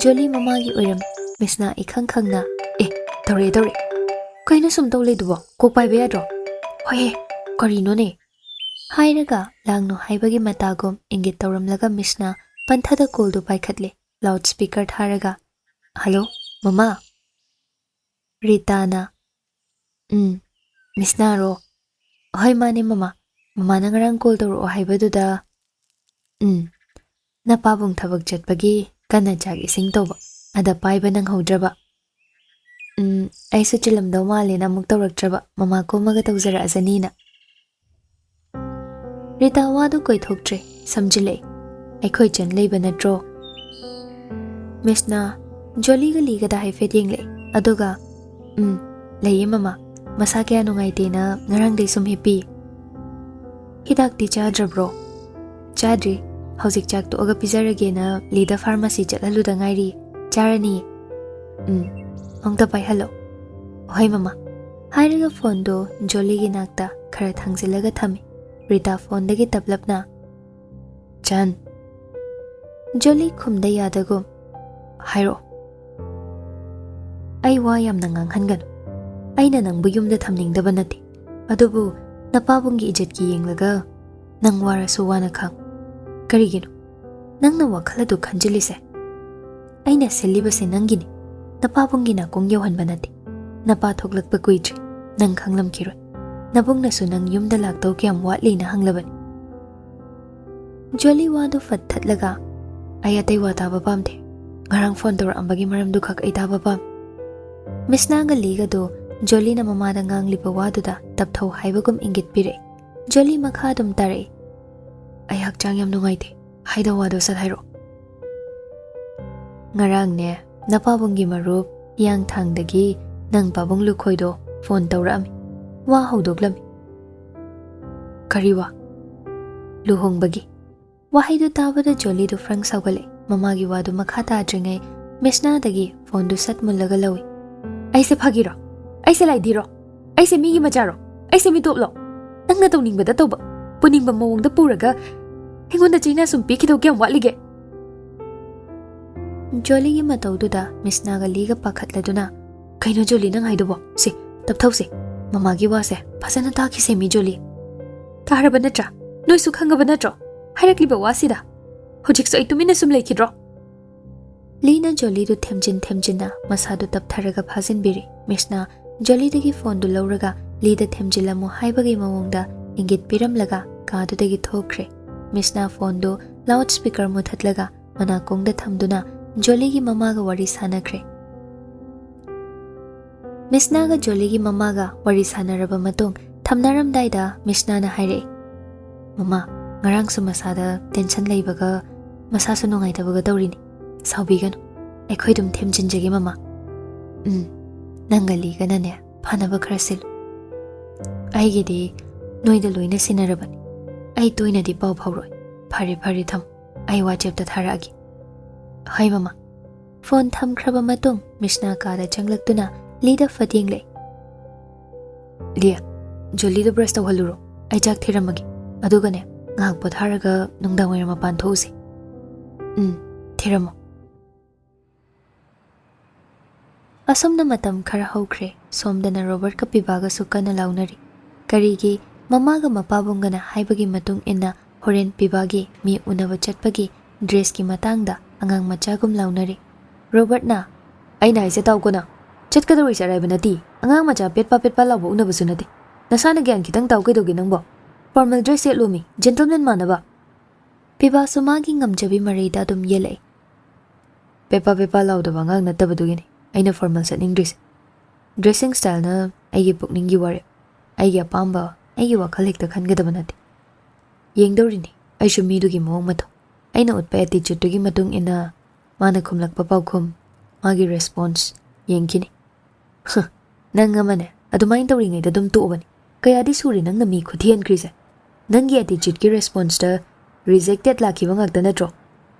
ꯖꯣꯂꯤ ꯃꯃꯥꯒꯤ ꯑꯣꯏꯔꯝꯃꯤ꯫ ꯃꯤꯁꯅ ꯏꯈꯪ ꯈꯪꯅ, "ꯑꯦ, ꯇꯧꯔꯛꯑꯦ, ꯇꯧꯔꯛꯑꯦ꯫ ꯀꯩꯅꯣ ꯁꯨꯝ ꯇꯧ ꯂꯩꯗꯨꯕꯣ? ꯀꯣꯛ ꯄꯥꯏꯕ ꯌꯥꯗ꯭ꯔꯣ? ꯍꯣꯏꯍꯦ, ꯀꯔꯤꯅꯣꯅꯦ?" ꯍꯥꯏꯔꯒ ꯂꯥꯡꯅꯨ ꯍꯥꯏꯕꯒꯤ ꯃꯇꯥꯒꯨꯝ ꯏꯪꯒꯤꯠ ꯇꯧꯔꯝꯂꯒ ꯃꯤꯁꯅ ꯄꯟꯊꯗ ꯀꯣꯜꯗꯨ ꯄꯥꯏꯈꯠꯂꯦ꯫ ꯂꯥꯎꯗ ꯁ꯭ꯄꯤꯀꯔ ꯊꯥꯔꯒ, "ꯍꯜꯂꯣ, ꯃꯃꯥ?" ꯔꯤꯇꯥꯅ, "ꯎꯝ, ꯃꯤꯁꯅꯥꯔꯣ?" "ꯍꯣꯏ, ꯃꯥꯅꯦ, ꯃꯃꯥ꯫ ꯃꯃꯥꯅ ꯉꯔꯥꯡ ꯀꯣꯜ ꯇꯧꯔꯛꯑꯣ ꯍꯥꯏꯕꯗꯨꯗ꯫" "ꯎꯝ, ꯅꯄꯥꯕꯨꯡ ꯊꯕꯛ ꯆꯠꯄꯒꯤ ꯀꯟꯅ ꯆꯥꯛ ꯏꯁꯤꯡ ꯇꯧꯕ, ꯑꯗ ꯄꯥꯏꯕ ꯅꯪꯍꯧꯗ꯭ꯔꯕ꯫" "ꯎꯝ, ꯑꯩꯁꯨ ꯆꯤꯜꯂꯝꯗꯧ ꯃꯥꯜꯂꯦꯅ ꯑꯃꯨꯛ ꯇꯧꯔꯛꯇ꯭ꯔꯕ, ꯃꯃꯥ ꯀꯣꯝꯃꯒ ꯇꯧꯖꯔꯛꯑꯖꯅꯤꯅ꯫" ꯔꯤꯇꯥ ꯋꯥꯗꯨ ꯀꯣꯏꯊꯣꯛꯇ꯭ꯔꯦ, ꯁꯝꯖꯤꯜꯂꯛꯏ꯫ "ꯑꯩꯈꯣꯏ ꯆꯟ ꯂꯩꯕ ꯅꯠꯇ꯭ꯔꯣ?" ꯃꯤꯁꯅ ꯖꯣꯂꯤꯒ ꯂꯤꯒꯗ ꯍꯥꯏꯐꯦꯠ ꯌꯦꯡꯂꯛꯑꯦ, ꯑꯗꯨꯒ, "ꯎꯝ, ꯂꯩꯌꯦ ꯃꯃꯥ꯫ ꯃꯁꯥ ꯀꯌꯥ ꯅꯨꯡꯉꯥꯏꯇꯦꯅ ꯉꯔꯥꯡꯗꯩ ꯁꯨꯝ ꯍꯤꯞꯄꯤ꯫" "ꯍꯤꯗꯥꯛꯇꯤ ꯆꯥꯗ꯭ꯔꯕ꯭ꯔꯣ?" "ꯆꯥꯗ꯭ꯔꯤ꯫ ꯍꯧꯖꯤꯛ ꯆꯥꯛ ꯇꯣꯛꯑꯒ ꯄꯤꯖꯔꯒꯦꯅ ꯂꯤꯗ ꯐꯥꯔꯃꯥꯁꯤ ꯆꯠꯍꯜꯂꯨꯗ ꯉꯥꯏꯔꯤ꯫ ꯆꯥꯔꯅꯤ꯫" "ꯎꯝ, ꯑꯝꯇ ꯄꯥꯏꯍꯜꯂꯣ꯫" "ꯍꯣꯏ ꯃꯃꯥ꯫" ꯍꯥꯏꯔꯒ ꯐꯣꯟꯗꯣ ꯖꯣꯂꯤꯒꯤ ꯅꯥꯛꯇ ꯈꯔ ꯊꯥꯡꯖꯤꯜꯂꯒ ꯊꯝꯃꯤ꯫ ꯔꯤꯇꯥ ꯐꯣꯟꯗꯒꯤ ꯇꯞꯂꯞꯅ, "ꯆꯟ꯫" ꯖꯣꯂꯤ ꯈꯨꯝꯗ ꯌꯥꯗꯒꯨꯝ, "ꯍꯥꯏꯔꯛꯑꯣ꯫" "ꯑꯩ ꯋꯥ ꯌꯥꯝꯅ ꯉꯥꯡꯍꯟꯒꯅꯨ꯫ ꯑꯩꯅ ꯅꯪꯕꯨ ꯌꯨꯝꯗ ꯊꯝꯅꯤꯡꯗꯕ ꯅꯠꯇꯦ, ꯑꯗꯨꯕꯨ ꯅꯄꯥꯕꯨꯡꯒꯤ ꯏꯖꯠꯀꯤ ꯌꯦꯡꯂꯒ ꯅꯪ ꯋꯥꯔꯁꯨ ꯋꯥꯅ ꯈꯥꯡ꯫" "ꯀꯔꯤꯒꯤꯅꯣ ꯅꯪꯅ ꯋꯥꯈꯜ ꯑꯗꯨ ꯈꯟꯖꯤꯜꯂꯤꯁꯦ? ꯑꯩꯅ ꯁꯤꯜꯂꯤꯕꯁꯦ ꯅꯪꯒꯤꯅꯤ꯫ ꯅꯄꯥꯕꯨꯡꯒꯤ ꯅꯥꯀꯣꯡ ꯌꯧꯍꯟꯕ ꯅꯠꯇꯦ꯫ ꯅꯄꯥ ꯊꯣꯛꯂꯛꯄ ꯀꯨꯏꯗ꯭ꯔꯤ, ꯅꯪ ꯈꯪꯂꯝꯈꯤꯔꯣꯏ꯫ ꯅꯕꯨꯡꯅꯁꯨ ꯅꯪ ꯌꯨꯝꯗ ꯂꯥꯛꯇꯧ ꯀꯌꯥꯝ ꯋꯥꯠꯂꯤꯅ ꯍꯪꯂꯕꯅꯤ꯫" ꯖꯣꯂꯤ ꯋꯥꯗꯨ ꯐꯠꯊꯠꯂꯒ, "ꯑꯩ ꯑꯇꯩ ꯋꯥ ꯇꯥꯕ ꯄꯥꯝꯗꯦ꯫ ꯉꯔꯥꯡ ꯐꯣꯟ ꯇꯧꯔꯛꯑꯝꯕꯒꯤ ꯃꯔꯝꯗꯨ ꯈꯛ ꯑꯩ ꯇꯥꯕ ꯄꯥꯝꯃꯤ꯫" ꯃꯤꯁꯅꯥꯒ ꯂꯤꯒꯗꯨ ꯖꯣꯂꯤꯅ ꯃꯃꯥꯗ ꯉꯥꯡꯂꯤꯕ ꯋꯥꯗꯨꯗ ꯇꯞꯊꯧ ꯍꯥꯏꯕꯒꯨꯝ ꯏꯪꯒꯤꯠ ꯄꯤꯔꯛꯏ꯫ ꯖꯣꯂꯤ ꯃꯈꯥ ꯑꯗꯨꯝ ꯇꯥꯔꯛꯏ, "ꯑꯩ ꯍꯛꯆꯥꯡ ꯌꯥꯝ ꯅꯨꯡꯉꯥꯏꯇꯦ꯫ ꯍꯥꯏꯗꯧ ꯋꯥꯗꯣ ꯁꯠ ꯍꯥꯏꯔꯛꯑꯣ꯫" "ꯉꯔꯥꯡꯅꯦ, ꯅꯄꯥꯕꯨꯡꯒꯤ ꯃꯔꯨꯞ ꯍꯤꯌꯥꯡꯊꯥꯡꯗꯒꯤ ꯅꯪ ꯄꯥꯕꯨꯡ ꯂꯨꯈꯣꯏꯗꯣ ꯐꯣꯟ ꯇꯧꯔꯛꯑꯝꯃꯤ꯫ ꯋꯥ ꯍꯧꯗꯣꯛꯂꯝꯃꯤ꯫" "ꯀꯔꯤ ꯋꯥ?" "ꯂꯨꯍꯣꯡꯕꯒꯤ꯫" ꯋꯥꯍꯩꯗꯨ ꯇꯥꯕꯗ ꯖꯣꯂꯤꯗꯨ ꯐ꯭ꯔꯪ ꯁꯥꯎꯒꯠꯂꯛꯏ꯫ ꯃꯃꯥꯒꯤ ꯋꯥꯗꯨ ꯃꯈꯥ ꯇꯥꯗ꯭ꯔꯤꯉꯩ ꯃꯤꯁꯅꯥꯗꯒꯤ ꯐꯣꯟꯗꯨ ꯁꯠ ꯃꯨꯜꯂꯒ ꯂꯧꯏ꯫ "ꯑꯩꯁꯦ ꯐꯥꯒꯤꯔꯣ? ꯑꯩꯁꯦ ꯂꯥꯏꯗꯤꯔꯣ? ꯑꯩꯁꯦ ꯃꯤꯒꯤ ꯃꯆꯥꯔꯣ? ꯑꯩꯁꯦ ꯃꯤꯇꯣꯞꯂꯣ? ꯅꯪꯅ ꯇꯧꯅꯤꯡꯕꯗ ꯇꯧꯕ, ꯄꯨꯅꯤꯡꯕ ꯃꯑꯣꯡꯗ ꯄꯨꯔꯒ ꯑꯩꯉꯣꯟꯗ ꯆꯩꯅꯥ ꯁꯨꯝ ꯄꯤꯈꯤꯗꯧ ꯀꯌꯥꯝ ꯋꯥꯠꯂꯤꯒꯦ?" ꯖꯣꯂꯤꯒꯤ ꯃꯇꯧꯗꯨꯗ ꯃꯤꯁꯅꯥꯒ ꯂꯤꯒ ꯄꯥꯈꯠꯂꯗꯨꯅ, "ꯀꯩꯅꯣ ꯖꯣꯂꯤ ꯅꯪ ꯍꯥꯏꯗꯨꯕꯣ? ꯁꯦ, ꯇꯞꯊꯧꯁꯦ꯫ ꯃꯃꯥꯒꯤ ꯋꯥꯁꯦ ꯐꯖꯅ ꯇꯥꯈꯤꯁꯦ ꯃꯤ ꯖꯣꯂꯤ꯫ ꯇꯥꯔꯕ ꯅꯠꯇ꯭ꯔꯥ? ꯅꯣꯏꯁꯨ ꯈꯪꯉꯕ ꯅꯠꯇ꯭ꯔꯣ ꯍꯥꯏꯔꯛꯂꯤꯕ ꯋꯥꯁꯤꯗ? ꯍꯧꯖꯤꯛꯁꯨ ꯑꯩ ꯇꯨꯃꯤꯟꯅ ꯁꯨꯝ ꯂꯩꯈꯤꯗ꯭ꯔꯣ?" ꯂꯤꯅ ꯖꯣꯂꯤꯗꯨ ꯊꯦꯝꯖꯤꯟ ꯊꯦꯝꯖꯤꯟꯅ ꯃꯁꯥꯗꯨ ꯇꯞꯊꯔꯒ ꯐꯥꯖꯤꯟꯕꯤꯔꯤ꯫ ꯃꯤꯁꯅ ꯖꯣꯂꯤꯗꯒꯤ ꯐꯣꯟꯗꯨ ꯂꯧꯔꯒ ꯂꯤꯗ ꯊꯦꯝꯖꯤꯜꯂꯝꯃꯨ ꯍꯥꯏꯕꯒꯤ ꯃꯑꯣꯡꯗ ꯏꯪꯒꯤꯠ ꯄꯤꯔꯝꯂꯒ ꯀꯥꯗꯨꯗꯒꯤ ꯊꯣꯛꯈ꯭ꯔꯦ꯫ ꯃꯤꯁꯅ ꯐꯣꯟꯗꯨ ꯂꯥꯎꯗ ꯁ꯭ꯄꯤꯀꯔ ꯃꯨꯊꯠꯂꯒ ꯃꯅꯥꯀꯣꯡꯗ ꯊꯝꯗꯨꯅ ꯖꯣꯂꯤꯒꯤ ꯃꯃꯥꯒ ꯋꯥꯔꯤ ꯁꯥꯟꯅꯈ꯭ꯔꯦ꯫ ꯃꯤꯁꯅꯥꯒ ꯖꯣꯂꯤꯒꯤ ꯃꯃꯥꯒ ꯋꯥꯔꯤ ꯁꯥꯟꯅꯔꯕ ꯃꯇꯨꯡ ꯊꯝꯅꯔꯝꯗꯥꯏꯗ ꯃꯤꯁꯅꯥꯅ ꯍꯥꯏꯔꯛꯏ, "ꯃꯃꯥ, ꯉꯔꯥꯡꯁꯨ ꯃꯁꯥꯗ ꯇꯦꯟꯁꯟ ꯂꯩꯕꯒ ꯃꯁꯥꯁꯨ ꯅꯨꯡꯉꯥꯏꯇꯕꯒ ꯇꯧꯔꯤꯅꯤ꯫ ꯁꯥꯎꯕꯤꯒꯅꯨ꯫ ꯑꯩꯈꯣꯏ ꯑꯗꯨꯝ ꯊꯦꯝꯖꯤꯟꯖꯒꯦ, ꯃꯃꯥ꯫ ꯎꯝ, ꯅꯪꯒ ꯂꯤꯒꯅꯅꯦ, ꯐꯅꯕ ꯈꯔ ꯁꯤꯜꯂꯨ꯫ ꯑꯩꯒꯤꯗꯤ ꯅꯣꯏꯗ ꯂꯣꯏꯅ ꯁꯤꯟꯅꯔꯕꯅꯤ꯫ ꯑꯩ ꯇꯣꯏꯅꯗꯤ ꯄꯥꯎ ꯐꯥꯎꯔꯣꯏ꯫ ꯐꯔꯦ, ꯐꯔꯦ, ꯊꯝꯃꯨ꯫ ꯑꯩ WhatsApp-ꯇ ꯊꯥꯔꯛꯑꯒꯦ꯫ ꯍꯣꯏ, ꯃꯃꯥ꯫ ꯐꯣꯟ ꯊꯝꯈ꯭ꯔꯕ ꯃꯇꯨꯡ ꯃꯤꯁꯅꯥ ꯀꯥꯗ ꯆꯪꯂꯛꯇꯨꯅ ꯂꯤꯗ ꯐꯠ ꯌꯦꯡꯂꯛꯏ꯫ "Lia, ꯖꯣꯂꯤꯗꯣ brush ꯇꯧꯍꯜꯂꯨꯔꯣ꯫ ꯑꯩ ꯆꯥꯛ ꯊꯤꯔꯝꯃꯒꯦ꯫ ꯑꯗꯨꯒꯅꯦ, ꯉꯥꯏꯍꯥꯛ ꯄꯣꯊꯥꯔꯒ ꯅꯨꯡꯗꯥꯡ ꯋꯥꯏꯔꯝ ꯃꯄꯥꯟ ꯊꯣꯛꯎꯁꯦ꯫" "ꯎꯝ, ꯊꯤꯔꯝꯃꯣ꯫" ꯑꯁꯨꯝꯅ ꯃꯇꯝ ꯈꯔ ꯍꯧꯈ꯭ꯔꯦ꯫ ꯁꯣꯝꯗꯅ ꯔꯣꯕꯔꯠꯀ ꯄꯤꯕꯥꯒꯁꯨ ꯀꯟꯅ ꯂꯥꯎꯅꯔꯤ꯫ ꯀꯔꯤꯒꯤ? ꯃꯃꯥꯒ ꯃꯄꯥꯕꯨꯡꯒꯅ ꯍꯥꯏꯕꯒꯤ ꯃꯇꯨꯡ ꯏꯟꯅ ꯍꯣꯔꯦꯟ ꯄꯤꯕꯥꯒꯤ ꯃꯤ ꯎꯅꯕ ꯆꯠꯄꯒꯤ dress-ꯀꯤ ꯃꯇꯥꯡꯗ ꯑꯉꯥꯡ ꯃꯆꯥꯒꯨꯝ ꯂꯥꯎꯅꯔꯤ꯫ ꯔꯣꯕꯔꯠꯅ, "ꯑꯩꯅ ꯍꯥꯏꯁꯦ ꯇꯥꯎꯀꯣ ꯅꯪ꯫ ꯆꯠꯀꯗꯧꯔꯤꯁꯦ ꯑꯔꯥꯏꯕ ꯅꯠꯇꯦ꯫ ꯑꯉꯥꯡ ꯃꯆꯥ ꯄꯦꯠꯄ ꯄꯦꯠꯄ ꯂꯥꯎꯕ ꯎꯅꯕꯁꯨ ꯅꯠꯇꯦ꯫ ꯅꯁꯥꯅ ꯒ꯭ꯌꯥꯟ ꯈꯤꯇꯪ ꯇꯥꯎ ꯀꯩꯗꯧꯒꯦ ꯅꯪꯕꯣ? Formal dress ꯁꯦꯠꯂꯣꯃꯤ, gentleman ꯃꯥꯟꯅꯕ꯫" ꯄꯤꯕꯥꯁꯨ ꯃꯥꯒꯤ ꯉꯝꯖꯕꯤ ꯃꯔꯩꯗ ꯑꯗꯨꯝ ꯌꯦꯜꯂꯛꯏ꯫ "ꯄꯦꯄꯥ ꯄꯦꯄꯥ ꯂꯥꯎꯗꯕ ꯑꯉꯥꯡ ꯅꯠꯇꯕꯗꯨꯒꯤꯅꯤ ꯑꯩꯅ formal ꯆꯠꯅꯤꯡꯗ꯭ꯔꯤꯁꯦ꯫ Dressing style-ꯅ ꯑꯩꯒꯤ ꯄꯨꯛꯅꯤꯡꯒꯤ ꯋꯥꯔꯦꯞ, ꯑꯩꯒꯤ ꯑꯄꯥꯝꯕ, ꯑꯩꯒꯤ ꯋꯥꯈꯜ ꯍꯦꯛꯇ ꯈꯟꯒꯗꯕ ꯅꯠꯇꯦ꯫ ꯌꯦꯡꯗꯧꯔꯤꯅꯤ ꯑꯩꯁꯨ ꯃꯤꯗꯨꯒꯤ ꯃꯑꯣꯡ ꯃꯇꯧ, ꯑꯩꯅ ꯎꯠꯄ attitude-ꯇꯨꯒꯤ ꯃꯇꯨꯡ ꯏꯟꯅ ꯃꯥꯅ ꯈꯨꯝꯂꯛꯄ ꯄꯥꯎꯈꯨꯝ, ꯃꯥꯒꯤ response ꯌꯦꯡꯈꯤꯅꯤ꯫" "ꯍ, ꯅꯪ ꯑꯃꯅꯦ, ꯑꯗꯨꯃꯥꯏꯅ ꯇꯧꯔꯤꯉꯩꯗ ꯑꯗꯨꯝ ꯇꯣꯛꯑꯕꯅꯤ꯫ ꯀꯌꯥꯗꯤ ꯁꯨꯔꯦ ꯅꯪꯅ ꯃꯤ ꯈꯨꯊꯤꯍꯟꯈ꯭ꯔꯤꯁꯦ? ꯅꯪꯒꯤ attitude-ꯀꯤ response-ꯇ rejected ꯂꯥꯛꯈꯤꯕ ꯉꯥꯛꯇ ꯅꯠꯇ꯭ꯔꯣ?"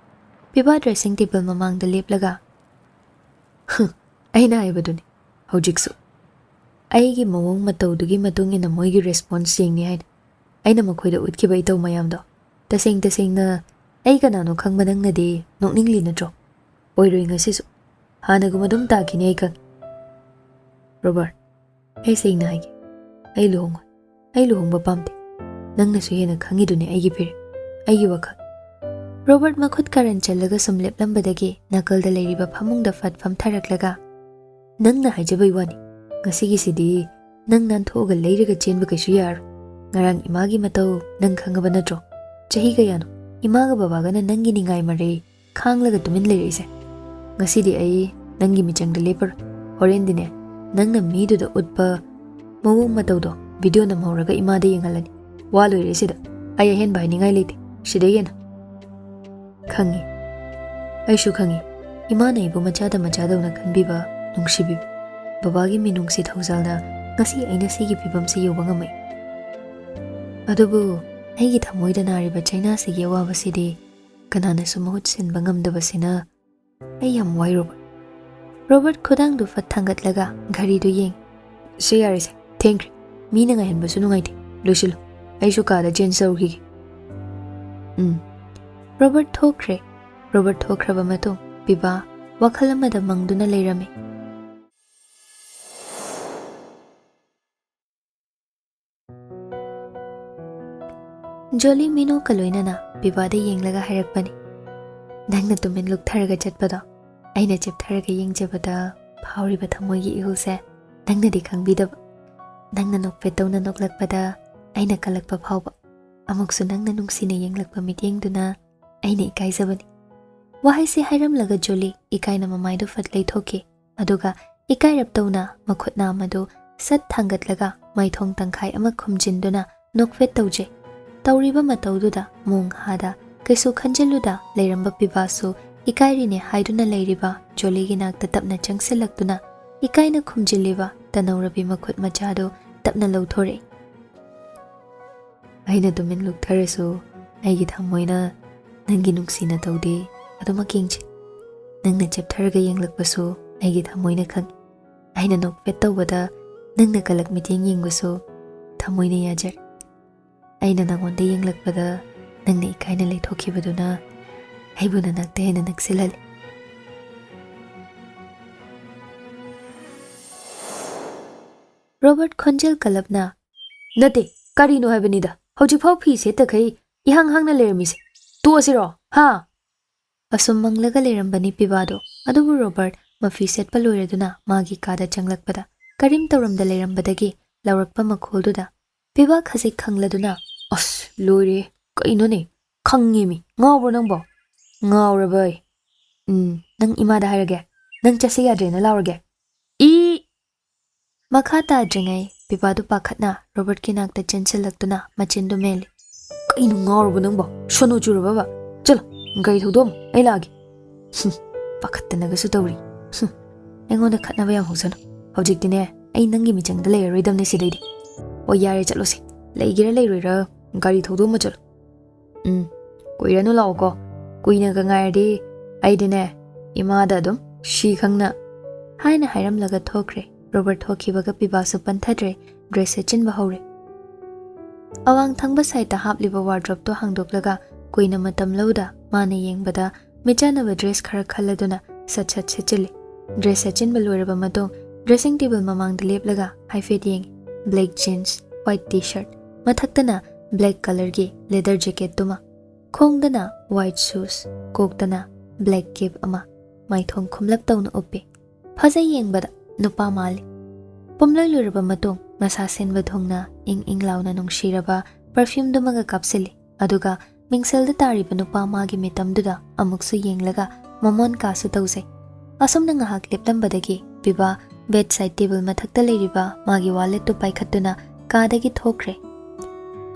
ꯄꯤꯕꯥ dressing table ꯃꯃꯥꯡꯗ ꯂꯦꯞꯂꯒ, "ꯍ, ꯑꯩꯅ ꯍꯥꯏꯕꯗꯨꯅꯤ ꯍꯧꯖꯤꯛꯁꯨ꯫ ꯑꯩꯒꯤ ꯃꯑꯣꯡ ꯃꯇꯧꯗꯨꯒꯤ ꯃꯇꯨꯡ ꯏꯟꯅ ꯃꯣꯏꯒꯤ response ꯌꯦꯡꯅꯤ ꯍꯥꯏꯅ ꯑꯩꯅ ꯃꯈꯣꯏꯗ ꯎꯠꯈꯤꯕ ꯏꯇꯧ ꯃꯌꯥꯝꯗꯣ꯫ ꯇꯁꯦꯡ ꯇꯁꯦꯡꯅ ꯑꯩ ꯀꯅꯥꯅꯣ ꯈꯪꯕ ꯅꯪꯅꯗꯤ ꯅꯣꯛꯅꯤꯡꯂꯤ ꯅꯠꯇ꯭ꯔꯣ? ꯑꯣꯏꯔꯣꯏ ꯉꯁꯤꯁꯨ꯫ ꯍꯥꯟꯅꯒꯨꯝ ꯑꯗꯨꯝ ꯇꯥꯈꯤꯅꯤ ꯑꯩ ꯈꯪꯉꯤ꯫" "ꯔꯣꯕꯔꯠ, ꯑꯩ ꯁꯦꯡꯅ ꯍꯥꯏꯒꯦ, ꯑꯩ ꯂꯨꯍꯣꯡꯉꯣꯏ꯫ ꯑꯩ ꯂꯨꯍꯣꯡꯕ ꯄꯥꯝꯗꯦ꯫ ꯅꯪꯅꯁꯨ ꯍꯦꯟꯅ ꯈꯪꯉꯤꯗꯨꯅꯤ ꯑꯩꯒꯤ ꯐꯤꯔꯦꯞ, ꯑꯩꯒꯤ ꯋꯥꯈꯜ꯫" ꯔꯣꯕꯔꯠ ꯃꯈꯨꯠ ꯀꯥꯔꯟ ꯆꯜꯂꯒ ꯁꯨꯝ ꯂꯦꯞꯂꯝꯕꯗꯒꯤ ꯅꯥꯀꯜꯗ ꯂꯩꯔꯤꯕ ꯐꯃꯨꯡꯗ ꯐꯠ ꯐꯝꯊꯔꯛꯂꯒ, "ꯅꯪꯅ ꯍꯥꯏꯖꯕꯩ ꯋꯥꯅꯤ, ꯉꯁꯤꯒꯤꯁꯤꯗꯤ ꯅꯪ ꯅꯥꯟꯊꯣꯛꯑꯒ ꯂꯩꯔꯒ ꯆꯦꯟꯕ ꯀꯩꯁꯨ ꯌꯥꯔꯣꯏ꯫ ꯉꯔꯥꯡ ꯏꯃꯥꯒꯤ ꯃꯇꯧ ꯅꯪ ꯈꯪꯉꯕ ꯅꯠꯇ꯭ꯔꯣ? ꯆꯍꯤ ꯀꯌꯥꯅꯣ ꯏꯃꯥꯒ ꯕꯕꯥꯒꯅ ꯅꯪꯒꯤ ꯅꯤꯡꯉꯥꯏ ꯃꯔꯩ ꯈꯥꯡꯂꯒ ꯇꯨꯃꯤꯟ ꯂꯩꯔꯛꯏꯁꯦ? ꯉꯁꯤꯗꯤ ꯑꯩ ꯅꯪꯒꯤ ꯃꯤꯆꯪꯗ ꯂꯦꯞꯄꯔꯣꯏ꯫ ꯍꯣꯔꯦꯟꯗꯤꯅꯦ, ꯅꯪꯅ ꯃꯤꯗꯨꯗ ꯎꯠꯄ ꯃꯑꯣꯡ ꯃꯇꯧꯗꯣ video ꯅꯝꯍꯧꯔꯒ ꯏꯃꯥꯗ ꯌꯦꯡꯍꯜꯂꯅꯤ꯫ ꯋꯥ ꯂꯣꯏꯔꯦ ꯁꯤꯗ꯫ ꯑꯩ ꯑꯍꯦꯟꯕ ꯍꯥꯏꯅꯤꯡꯉꯥꯏ ꯂꯩꯇꯦ ꯁꯤꯗꯩ ꯍꯦꯟꯅ꯫" "ꯈꯪꯉꯤ, ꯑꯩꯁꯨ ꯈꯪꯉꯤ꯫ ꯏꯃꯥꯅ ꯑꯩꯕꯨ ꯃꯆꯥꯗ ꯃꯆꯥꯗꯧꯅ ꯈꯟꯕꯤꯕ, ꯅꯨꯡꯁꯤꯕꯤꯕ ꯕꯕꯥꯒꯤ ꯃꯤꯅꯨꯡꯁꯤ ꯊꯧꯖꯥꯜꯅ ꯉꯁꯤ ꯑꯩꯅ ꯁꯤꯒꯤ ꯐꯤꯕꯝꯁꯤ ꯌꯧꯕ ꯉꯝꯃꯛꯏ꯫ ꯑꯗꯨꯕꯨ ꯑꯩꯒꯤ ꯊꯃꯣꯏꯗ ꯅꯥꯔꯤꯕ ꯆꯩꯅꯥꯁꯤꯒꯤ ꯑꯋꯥꯕꯁꯤꯗꯤ ꯀꯅꯥꯅꯁꯨ ꯃꯍꯨꯠ ꯁꯤꯟꯕ ꯉꯝꯗꯕꯁꯤꯅ ꯑꯩ ꯌꯥꯝ ꯋꯥꯏ, ꯔꯣꯕꯔꯠ꯫ ꯔꯣꯕꯔꯠ ꯈꯨꯗꯥꯡꯗꯨ ꯐꯠ ꯊꯥꯡꯒꯠꯂꯒ ꯘꯔꯤꯗꯨ ꯌꯦꯡ꯫ "ꯁꯦ, ꯌꯥꯔꯦꯁꯦ, ꯊꯦꯡꯈ꯭ꯔꯦ꯫ ꯃꯤꯅ ꯉꯥꯏꯍꯟꯕꯁꯨ ꯅꯨꯡꯉꯥꯏꯇꯦ꯫ ꯂꯣꯏꯁꯤꯜꯂꯨ, ꯑꯩꯁꯨ ꯀꯥꯗ ꯆꯦꯟꯖ ꯇꯧꯔꯨꯈꯤꯒꯦ꯫" ꯎꯝ꯫ ꯔꯣꯕꯔꯠ ꯊꯣꯛꯈ꯭ꯔꯦ꯫ ꯔꯣꯕꯔꯠ ꯊꯣꯛꯈ꯭ꯔꯕ ꯃꯇꯨꯡ ꯄꯤꯕꯥ ꯋꯥꯈꯜ ꯑꯃꯗ ꯃꯪꯗꯨꯅ ꯂꯩꯔꯝꯃꯤ꯫ ꯖꯣꯂꯤ ꯃꯤꯅꯣꯛꯀ ꯂꯣꯏꯅꯅ ꯄꯤꯕꯥꯗ ꯌꯦꯡꯂꯒ ꯍꯥꯏꯔꯛꯄꯅꯤ, "ꯅꯪꯅ ꯇꯨꯃꯤꯟ ꯂꯨꯞꯊꯔꯒ ꯆꯠꯄꯗꯣ ꯑꯩꯅ ꯆꯦꯞꯊꯔꯒ ꯌꯦꯡꯖꯕꯗ ꯐꯥꯎꯔꯤꯕ ꯊꯃꯣꯏꯒꯤ ꯏꯍꯨꯜꯁꯦ ꯅꯪꯅꯗꯤ ꯈꯪꯕꯤꯗꯕ꯫ ꯅꯪꯅ ꯅꯣꯛꯐꯦꯠ ꯇꯧꯅ ꯅꯣꯛꯂꯛꯄꯗ ꯑꯩꯅ ꯀꯜꯂꯛꯄ ꯐꯥꯎꯕ꯫ ꯑꯃꯨꯛꯁꯨ ꯅꯪꯅ ꯅꯨꯡꯁꯤꯅ ꯌꯦꯡꯂꯛꯄ ꯃꯤꯠꯌꯦꯡꯗꯨꯅ ꯑꯩꯅ ꯏꯀꯥꯏꯖꯕꯅꯤ꯫" ꯋꯥꯍꯩꯁꯤ ꯍꯥꯏꯔꯝꯂꯒ ꯖꯣꯂꯤ ꯏꯀꯥꯏꯅ ꯃꯃꯥꯏꯗꯨ ꯐꯠ ꯂꯩꯊꯣꯛꯈꯤ꯫ ꯑꯗꯨꯒ ꯏꯀꯥꯏꯔꯞ ꯇꯧꯅ ꯃꯈꯨꯠ ꯅꯥꯝꯃꯗꯨ ꯁꯠ ꯊꯥꯡꯒꯠꯂꯒ ꯃꯥꯏꯊꯣꯡ ꯇꯪꯈꯥꯏ ꯑꯃ ꯈꯨꯝꯖꯤꯟꯗꯨꯅ ꯅꯣꯛꯐꯦꯠ ꯇꯧꯖꯩ꯫ ꯇꯧꯔꯤꯕ ꯃꯇꯧꯗꯨꯗ ꯃꯣꯡ ꯍꯥꯗ ꯀꯩꯁꯨ ꯈꯟꯖꯤꯜꯂꯨꯗ ꯂꯩꯔꯝꯕ ꯄꯤꯕꯥꯁꯨ ꯏꯀꯥꯏꯔꯤꯅꯦ ꯍꯥꯏꯗꯨꯅ ꯂꯩꯔꯤꯕ ꯖꯣꯂꯤꯒꯤ ꯅꯥꯛꯇ ꯇꯞꯅ ꯆꯪꯁꯤꯜꯂꯛꯇꯨꯅ ꯏꯀꯥꯏꯅ ꯈꯨꯝꯖꯤꯜꯂꯤꯕ ꯇꯅꯧꯔꯕꯤ ꯃꯈꯨꯠ ꯃꯆꯥꯗꯨ ꯇꯞꯅ ꯂꯧꯊꯣꯔꯛꯏ꯫ "ꯑꯩꯅ ꯇꯨꯃꯤꯟ ꯂꯨꯞꯊꯔꯁꯨ ꯑꯩꯒꯤ ꯊꯃꯣꯏꯅ ꯅꯪꯒꯤ ꯅꯨꯡꯁꯤꯅ ꯇꯧꯗꯦ, ꯑꯗꯨꯃꯛ ꯌꯦꯡꯖꯩ꯫ ꯅꯪꯅ ꯆꯦꯞꯊꯔꯒ ꯌꯦꯡꯂꯛꯄꯁꯨ ꯑꯩꯒꯤ ꯊꯃꯣꯏꯅ ꯈꯪꯏ꯫ ꯑꯩꯅ ꯅꯣꯛꯐꯦꯠ ꯇꯧꯕꯗ ꯅꯪꯅ ꯀꯂꯛ ꯃꯤꯠꯌꯦꯡ ꯌꯦꯡꯕꯁꯨ ꯊꯃꯣꯏꯅ ꯌꯥꯖꯔꯦ꯫ ꯑꯩꯅ ꯅꯉꯣꯟꯗ ꯌꯦꯡꯂꯛꯄꯗ ꯅꯪꯅ ꯏꯀꯥꯏꯅ ꯂꯩꯊꯣꯛꯈꯤꯕꯗꯨꯅ ꯑꯩꯕꯨ ꯅꯅꯥꯛꯇ ꯍꯦꯟꯅ ꯅꯛꯁꯤꯜꯍꯜꯂꯤ꯫" ꯔꯣꯕꯔꯠ ꯈꯣꯟꯖꯦꯜ ꯀꯜꯂꯞꯅ, "ꯅꯠꯇꯦ, ꯀꯔꯤꯅꯣ ꯍꯥꯏꯕꯅꯤꯗ, ꯍꯧꯖꯤꯛꯐꯥꯎ ꯐꯤ ꯁꯦꯠꯇꯈꯩ ꯏꯍꯥꯡ ꯍꯥꯡꯅ ꯂꯩꯔꯝꯃꯤꯁꯦ? ꯇꯣꯛꯑꯁꯤꯔꯣ, ꯍꯥ?" ꯑꯁꯨꯝ ꯃꯪꯂꯒ ꯂꯩꯔꯝꯕꯅꯤ ꯄꯤꯕꯥꯗꯣ꯫ ꯑꯗꯨꯕꯨ ꯔꯣꯕꯔꯠ ꯃꯐꯤ ꯁꯦꯠꯄ ꯂꯣꯏꯔꯗꯨꯅ ꯃꯥꯒꯤ ꯀꯥꯗ ꯆꯪꯂꯛꯄꯗ ꯀꯔꯤꯝ ꯇꯧꯔꯝꯗ ꯂꯩꯔꯝꯕꯗꯒꯤ ꯂꯥꯎꯔꯛꯄ ꯃꯈꯣꯜꯗꯨꯗ ꯄꯤꯕꯥ ꯈꯖꯤꯛ ꯈꯪꯂꯗꯨꯅ, "ꯑꯁ, ꯂꯣꯏꯔꯦ, ꯀꯩꯅꯣꯅꯦ? ꯈꯪꯉꯦꯃꯤ, ꯉꯥꯎꯕ꯭ꯔꯣ ꯅꯪꯕꯣ?" "ꯉꯥꯎꯔꯕꯩ? ꯎꯝ, ꯅꯪ ꯏꯃꯥꯗ ꯍꯥꯏꯔꯒꯦ, ꯅꯪ ꯆꯠꯁꯦ ꯌꯥꯗ꯭ꯔꯦꯅ ꯂꯥꯎꯔꯒꯦ꯫ ꯏ!" ꯃꯈꯥ ꯇꯥꯗ꯭ꯔꯤꯉꯩ ꯄꯤꯕꯥꯗꯨ ꯄꯥꯈꯠꯅ ꯔꯣꯕꯔꯠꯀꯤ ꯅꯥꯛꯇ ꯆꯦꯟꯁꯤꯜꯂꯛꯇꯨꯅ ꯃꯆꯤꯟꯗꯨ ꯃꯦꯜꯂꯤ꯫ "ꯀꯩꯅꯣ ꯉꯥꯎꯔꯕꯣ ꯅꯪꯕꯣ? ꯁꯣꯅꯣ ꯆꯨꯔꯕꯕ? ꯆꯠꯂꯣ, ꯒꯥꯔꯤ ꯊꯧꯗꯣꯛꯑꯝꯃꯣ, ꯑꯩ ꯂꯥꯛꯑꯒꯦ꯫" "ꯍꯨꯝ, ꯄꯥꯈꯠꯇꯅꯒꯁꯨ ꯇꯧꯔꯤ꯫ ꯍꯨꯝ, ꯑꯩꯉꯣꯟꯗ ꯈꯠꯅꯕ ꯌꯥꯝ ꯍꯧꯁꯅꯨ꯫ ꯍꯧꯖꯤꯛꯇꯤꯅꯦ, ꯑꯩ ꯅꯪꯒꯤ ꯃꯤꯆꯪꯗ ꯂꯩꯔꯔꯣꯏꯗꯕꯅꯦ ꯁꯤꯗꯩꯗꯤ꯫ ꯑꯣ, ꯌꯥꯔꯦ, ꯆꯠꯂꯣꯁꯦ꯫ ꯂꯩꯒꯦꯔꯥ ꯂꯩꯔꯣꯏꯔꯥ, ꯒꯥꯔꯤ ꯊꯧꯗꯣꯛꯑꯝꯃ ꯆꯠꯂꯣ꯫ ꯎꯝ, ꯀꯨꯏꯔꯅꯨ, ꯂꯥꯛꯑꯣꯀꯣ꯫ ꯀꯨꯏꯅꯒ ꯉꯥꯏꯔꯗꯤ ꯑꯩꯗꯤꯅꯦ, ꯏꯃꯥꯗ ꯑꯗꯨꯝ ꯁꯤ ꯈꯪꯅ꯫ ꯍꯥꯏꯅ ꯍꯥꯏꯔꯝꯂꯒ ꯊꯣꯛꯈ꯭ꯔꯦ꯫ ꯔꯣꯕꯔꯠ ꯊꯣꯛꯈꯤꯕꯒ ꯄꯤꯕꯥꯁꯨ ꯄꯟꯊꯗ꯭ꯔꯦ, ꯗ꯭ꯔꯦꯁ ꯁꯦꯠꯆꯤꯟꯕ ꯍꯧꯔꯦ꯫ ꯑꯋꯥꯡ ꯊꯪꯕ ꯁꯥꯏꯠꯇ ꯍꯥꯞꯂꯤꯕ ꯋꯥꯔꯗ꯭ꯔꯣꯞꯇꯣ ꯍꯥꯡꯗꯣꯛꯂꯒ ꯀꯨꯏꯅ ꯃꯇꯝ ꯂꯧꯗ ꯃꯥꯅ ꯌꯦꯡꯕꯗ ꯃꯤꯆꯥꯟꯅꯕ ꯗ꯭ꯔꯦꯁ ꯈꯔ ꯈꯜꯂꯗꯨꯅ ꯁꯠ ꯁꯠ ꯁꯦꯠꯆꯤꯜꯂꯤ꯫ ꯗ꯭ꯔꯦꯁ ꯁꯦꯠꯆꯤꯟꯕ ꯂꯣꯏꯔꯕ ꯃꯇꯨꯡ ꯗ꯭ꯔꯦꯁꯤꯡ ꯇꯦꯕꯜ ꯃꯃꯥꯡꯗ ꯂꯦꯞꯂꯒ ꯍꯥꯏꯐꯦꯠ ꯌꯦꯡꯉꯤ꯫ Black jeans, white T shirt, ꯃꯊꯛꯇꯅ ꯕ꯭ꯂꯦꯛ ꯀꯂꯔꯒꯤ ꯂꯦꯗꯔ ꯖꯦꯀꯦꯠꯇꯨꯃ, ꯈꯣꯡꯗꯅ ꯋꯥꯏꯠ ꯁꯨꯁ, ꯀꯣꯛꯇꯅ ꯕ꯭ꯂꯦꯛ ꯀꯦꯞ ꯑꯃ, ꯃꯥꯏꯊꯣꯡ ꯈꯨꯝꯂꯞ ꯇꯧꯅ ꯎꯞꯄꯤ꯫ ꯐꯖꯩ ꯌꯦꯡꯕꯗ, ꯅꯨꯄꯥ ꯃꯥꯜꯂꯤ꯫ ꯄꯨꯝꯂꯣꯏ ꯂꯣꯏꯔꯕ ꯃꯇꯨꯡ ꯃꯁꯥ ꯁꯦꯟꯕ ꯊꯨꯡꯅ ꯏꯪ ꯏꯪ ꯂꯥꯎꯅ ꯅꯨꯡꯁꯤꯔꯕ ꯄꯔꯐ꯭ꯌꯨꯝꯗꯨꯃꯒ ꯀꯥꯞꯁꯤꯜꯂꯤ꯫ ꯑꯗꯨꯒ ꯃꯤꯡꯁꯦꯜꯗ ꯇꯥꯔꯤꯕ ꯅꯨꯄꯥ ꯃꯥꯒꯤ ꯃꯤꯇꯝꯗꯨꯗ ꯑꯃꯨꯛꯁꯨ ꯌꯦꯡꯂꯒ ꯃꯃꯣꯟ ꯀꯥꯁꯨ ꯇꯧꯖꯩ꯫ ꯑꯁꯨꯝꯅ ꯉꯥꯏꯍꯥꯛ ꯂꯦꯞꯂꯝꯕꯗꯒꯤ ꯄꯤꯕꯥ ꯕꯦꯗ ꯁꯥꯏꯠ ꯇꯦꯕꯜ ꯃꯊꯛꯇ ꯂꯩꯔꯤꯕ ꯃꯥꯒꯤ ꯋꯥꯂꯦꯠꯇꯨ ꯄꯥꯏꯈꯠꯇꯨꯅ ꯀꯥꯗꯒꯤ ꯊꯣꯛꯈ꯭ꯔꯦ꯫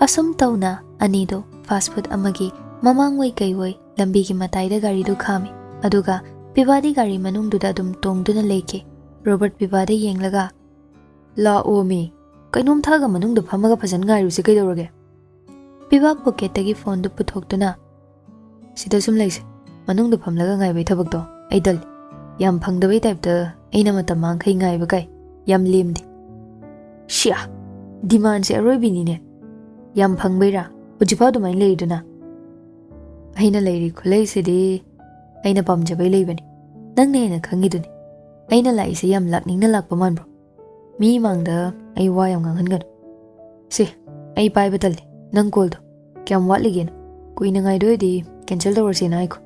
ꯑꯁꯨꯝ ꯇꯧꯅ ꯑꯅꯤꯗꯨ ꯐꯥꯁ ꯐꯨꯗ ꯑꯃꯒꯤ ꯃꯃꯥꯡꯑꯣꯏ ꯀꯩꯑꯣꯏ ꯂꯝꯕꯤꯒꯤ ꯃꯇꯥꯏꯗ ꯒꯥꯔꯤꯗꯨ ꯈꯥꯝꯃꯤ꯫ ꯑꯗꯨꯒ ꯄꯤꯕꯥꯗꯤ ꯒꯥꯔꯤ ꯃꯅꯨꯡꯗꯨꯗ ꯑꯗꯨꯝ ꯇꯣꯡꯗꯨꯅ ꯂꯩꯈꯤ꯫ ꯔꯣꯕꯔꯠ ꯄꯤꯕꯥꯗ ꯌꯦꯡꯂꯒ, "ꯂꯥꯛꯑꯣꯃꯤ, ꯀꯩꯅꯣꯝ ꯊꯛꯑꯒ ꯃꯅꯨꯡꯗ ꯐꯝꯃꯒ ꯐꯖꯅ ꯉꯥꯏꯔꯨꯁꯤ, ꯀꯩꯗꯧꯔꯒꯦ?" ꯄꯤꯕꯥ ꯄꯣꯀꯦꯠꯇꯒꯤ ꯐꯣꯟꯗꯨ ꯄꯨꯊꯣꯛꯇꯨꯅ, "ꯁꯤꯗ ꯁꯨꯝ ꯂꯩꯁꯦ, ꯃꯅꯨꯡꯗ ꯐꯝꯂꯒ ꯉꯥꯏꯕꯩ ꯊꯕꯛꯇꯣ ꯑꯩ ꯇꯜꯂꯤ꯫ ꯌꯥꯝ ꯐꯪꯗꯕꯩ ꯇꯥꯏꯞꯇ ꯑꯩꯅ ꯃꯇꯝ ꯃꯥꯡꯈꯩ ꯉꯥꯏꯕ ꯀꯥꯏ, ꯌꯥꯝ ꯂꯦꯝꯗꯦ꯫" "ꯁꯤꯌꯥ, ꯗꯤꯃꯥꯟꯁꯦ ꯑꯔꯣꯏꯕꯤꯅꯤꯅꯦ꯫ ꯌꯥꯝ ꯐꯪꯕꯩꯔꯥ? ꯍꯧꯖꯤꯛꯐꯥꯎ ꯑꯗꯨꯃꯥꯏꯅ ꯂꯩꯔꯤꯗꯨꯅ?" "ꯑꯩꯅ ꯂꯩꯔꯤ ꯈꯨꯂꯩꯁꯤꯗꯤ ꯑꯩꯅ ꯄꯥꯝꯖꯕꯩ ꯂꯩꯕꯅꯤ꯫ ꯅꯪꯅ ꯍꯦꯟꯅ ꯈꯪꯉꯤꯗꯨꯅꯤ꯫ ꯑꯩꯅ ꯂꯥꯛꯏꯁꯦ ꯌꯥꯝ ꯂꯥꯛꯅꯤꯡꯅ ꯂꯥꯛꯄ ꯃꯥꯟꯕ꯭ꯔꯣ? ꯃꯤ ꯃꯥꯡꯗ ꯑꯩ ꯋꯥ ꯌꯥꯝ ꯉꯥꯡꯍꯟꯒꯅꯨ꯫ ꯁꯦ, ꯑꯩ ꯄꯥꯏꯕ ꯇꯜꯂꯤ꯫ ꯅꯪ ꯀꯣꯜꯗꯣ ꯀꯌꯥꯝ ꯋꯥꯠꯂꯤꯒꯦꯅ? ꯀꯨꯏꯅ ꯉꯥꯏꯗꯣꯏꯗꯤ ꯀꯦꯟꯁꯦꯜ ꯇꯧꯔꯁꯦꯅ ꯍꯥꯏꯈꯣ꯫"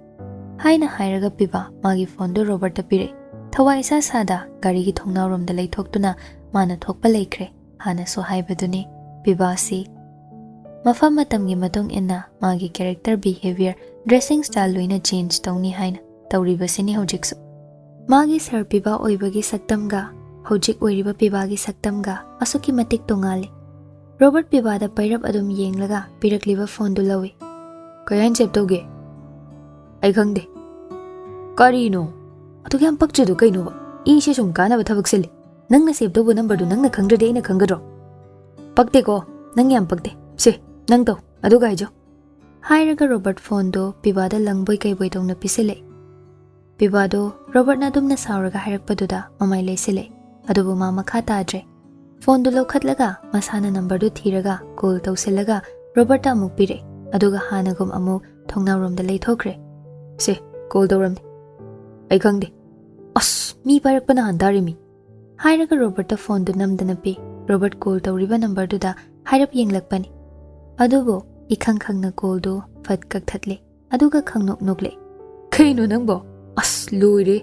ꯍꯥꯏꯅ ꯍꯥꯏꯔꯒ ꯄꯤꯕꯥ ꯃꯥꯒꯤ ꯐꯣꯟꯗꯨ ꯔꯣꯕꯔꯠꯇ ꯄꯤꯔꯛꯏ꯫ ꯊꯋꯥꯏ ꯏꯁꯥ ꯁꯥꯗ ꯒꯥꯔꯤꯒꯤ ꯊꯣꯡꯅꯥꯎꯔꯣꯝꯗ ꯂꯩꯊꯣꯛꯇꯨꯅ ꯃꯥꯅ ꯊꯣꯛꯄ ꯂꯩꯈ꯭ꯔꯦ꯫ ꯍꯥꯟꯅꯁꯨ ꯍꯥꯏꯕꯗꯨꯅꯤ, ꯄꯤꯕꯥꯁꯤ ꯃꯐꯝ ꯃꯇꯝꯒꯤ ꯃꯇꯨꯡ ꯏꯟꯅ ꯃꯥꯒꯤ ꯀꯦꯔꯦꯛꯇꯔ, ꯕꯤꯍꯦꯕꯤꯌꯔ, ꯗ꯭ꯔꯦꯁꯤꯡ ꯁ꯭ꯇꯥꯏꯜ ꯂꯣꯏꯅ ꯆꯦꯟꯖ ꯇꯧꯅꯤ ꯍꯥꯏꯅ ꯇꯧꯔꯤꯕꯁꯤꯅꯤ ꯍꯧꯖꯤꯛꯁꯨ꯫ ꯃꯥꯒꯤ ꯁꯥꯔ ꯄꯤꯕꯥ ꯑꯣꯏꯕꯒꯤ ꯁꯛꯇꯝꯒ ꯍꯧꯖꯤꯛ ꯑꯣꯏꯔꯤꯕ ꯄꯤꯕꯥꯒꯤ ꯁꯛꯇꯝꯒ ꯑꯁꯨꯛꯀꯤ ꯃꯇꯤꯛ ꯇꯣꯉꯥꯜꯂꯤ꯫ ꯔꯣꯕꯔꯠ ꯄꯤꯕꯥꯗ ꯄꯩꯔꯞ ꯑꯗꯨꯝ ꯌꯦꯡꯂꯒ ꯄꯤꯔꯛꯂꯤꯕ ꯐꯣꯟꯗꯨ ꯂꯧꯏ꯫ "ꯀꯩ ꯍꯥꯏꯅ ꯁꯦꯞ ꯇꯧꯒꯦ?" "ꯑꯩ ꯈꯪꯗꯦ꯫ ꯀꯔꯤꯅꯣ? ꯑꯗꯨꯛ ꯌꯥꯝ ꯄꯛꯇ꯭ꯔꯤꯗꯣ ꯀꯩꯅꯣꯕ? ꯏꯁꯦ ꯁꯨꯝ ꯀꯥꯟꯅꯕ ꯊꯕꯛ ꯁꯤꯜꯂꯤ꯫ ꯅꯪꯅ save ꯇꯧꯕ numberꯗꯨ ꯅꯪꯅ ꯈꯪꯗ꯭ꯔꯗꯤ ꯑꯩꯅ ꯈꯪꯒꯗ꯭ꯔꯣ? ꯄꯛꯇꯦꯀꯣ? ꯅꯪ ꯌꯥꯝ ꯄꯛꯇꯦ꯫ ꯁꯦ, ꯅꯪ ꯇꯧ, ꯑꯗꯨꯒ ꯍꯥꯏꯖꯧ꯫ ꯍꯥꯏꯔꯒ ꯔꯣꯕꯔꯠ phoneꯗꯣ ꯄꯤꯕꯥꯗ ꯂꯪꯕꯣꯏ ꯀꯩꯕꯣꯏ ꯇꯧꯅ ꯄꯤꯁꯤꯜꯂꯛꯑꯦ꯫ ꯄꯤꯕꯥꯗꯣ ꯔꯣꯕꯔꯠꯅ ꯑꯗꯨꯝꯅ ꯁꯥꯎꯔꯒ ꯍꯥꯏꯔꯛꯄꯗꯨꯗ ꯃꯃꯥꯏ ꯂꯩꯁꯤꯜꯂꯛꯑꯦ꯫ ꯑꯗꯨꯕꯨ ꯃꯥ ꯃꯈꯥ ꯇꯥꯗ꯭ꯔꯦ꯫ Phoneꯗꯨ ꯂꯧꯈꯠꯂꯒ ꯃꯁꯥꯅ numberꯗꯨ ꯊꯤꯔꯒ call ꯇꯧꯁꯤꯜꯂꯒ ꯔꯣꯕꯔꯠꯇ ꯑꯃꯨꯛ ꯄꯤꯔꯛꯑꯦ꯫ ꯑꯗꯨꯒ ꯍꯥꯟꯅꯒꯨꯝ ꯑꯃꯨꯛ ꯊꯣꯡꯅꯥꯎꯔꯣꯝꯗ ꯂꯩꯊꯣꯛꯈ꯭ꯔꯦ꯫ "ꯁꯦ, call ꯇꯧꯔꯝꯅꯦ꯫ ꯑꯩ ꯈꯪꯗꯦ꯫ ꯑꯁ, ꯃꯤ ꯄꯥꯏꯔꯛꯄꯅ ꯍꯥꯟ ꯇꯥꯔꯦ ꯃꯤ!" ꯍꯥꯏꯔꯒ ꯔꯣꯕꯔꯠꯇ phoneꯗꯨ ꯅꯝꯗꯅ ꯄꯤ꯫ ꯔꯣꯕꯔꯠ call ꯇꯧꯔꯤꯕ numberꯗꯨꯗ ꯍꯥꯏꯔꯞ ꯌꯦꯡꯂꯛꯄꯅꯤ꯫ ꯑꯗꯨꯕꯨ ꯏꯈꯪ ꯈꯪꯅ callꯗꯨ ꯐꯠ ꯀꯛꯊꯠꯂꯦ꯫ ꯑꯗꯨꯒ ꯈꯪꯅꯣꯛ ꯅꯣꯛꯂꯦ꯫ "ꯀꯩꯅꯣ ꯅꯪꯕꯣ? ꯑꯁ, ꯂꯣꯏꯔꯦ꯫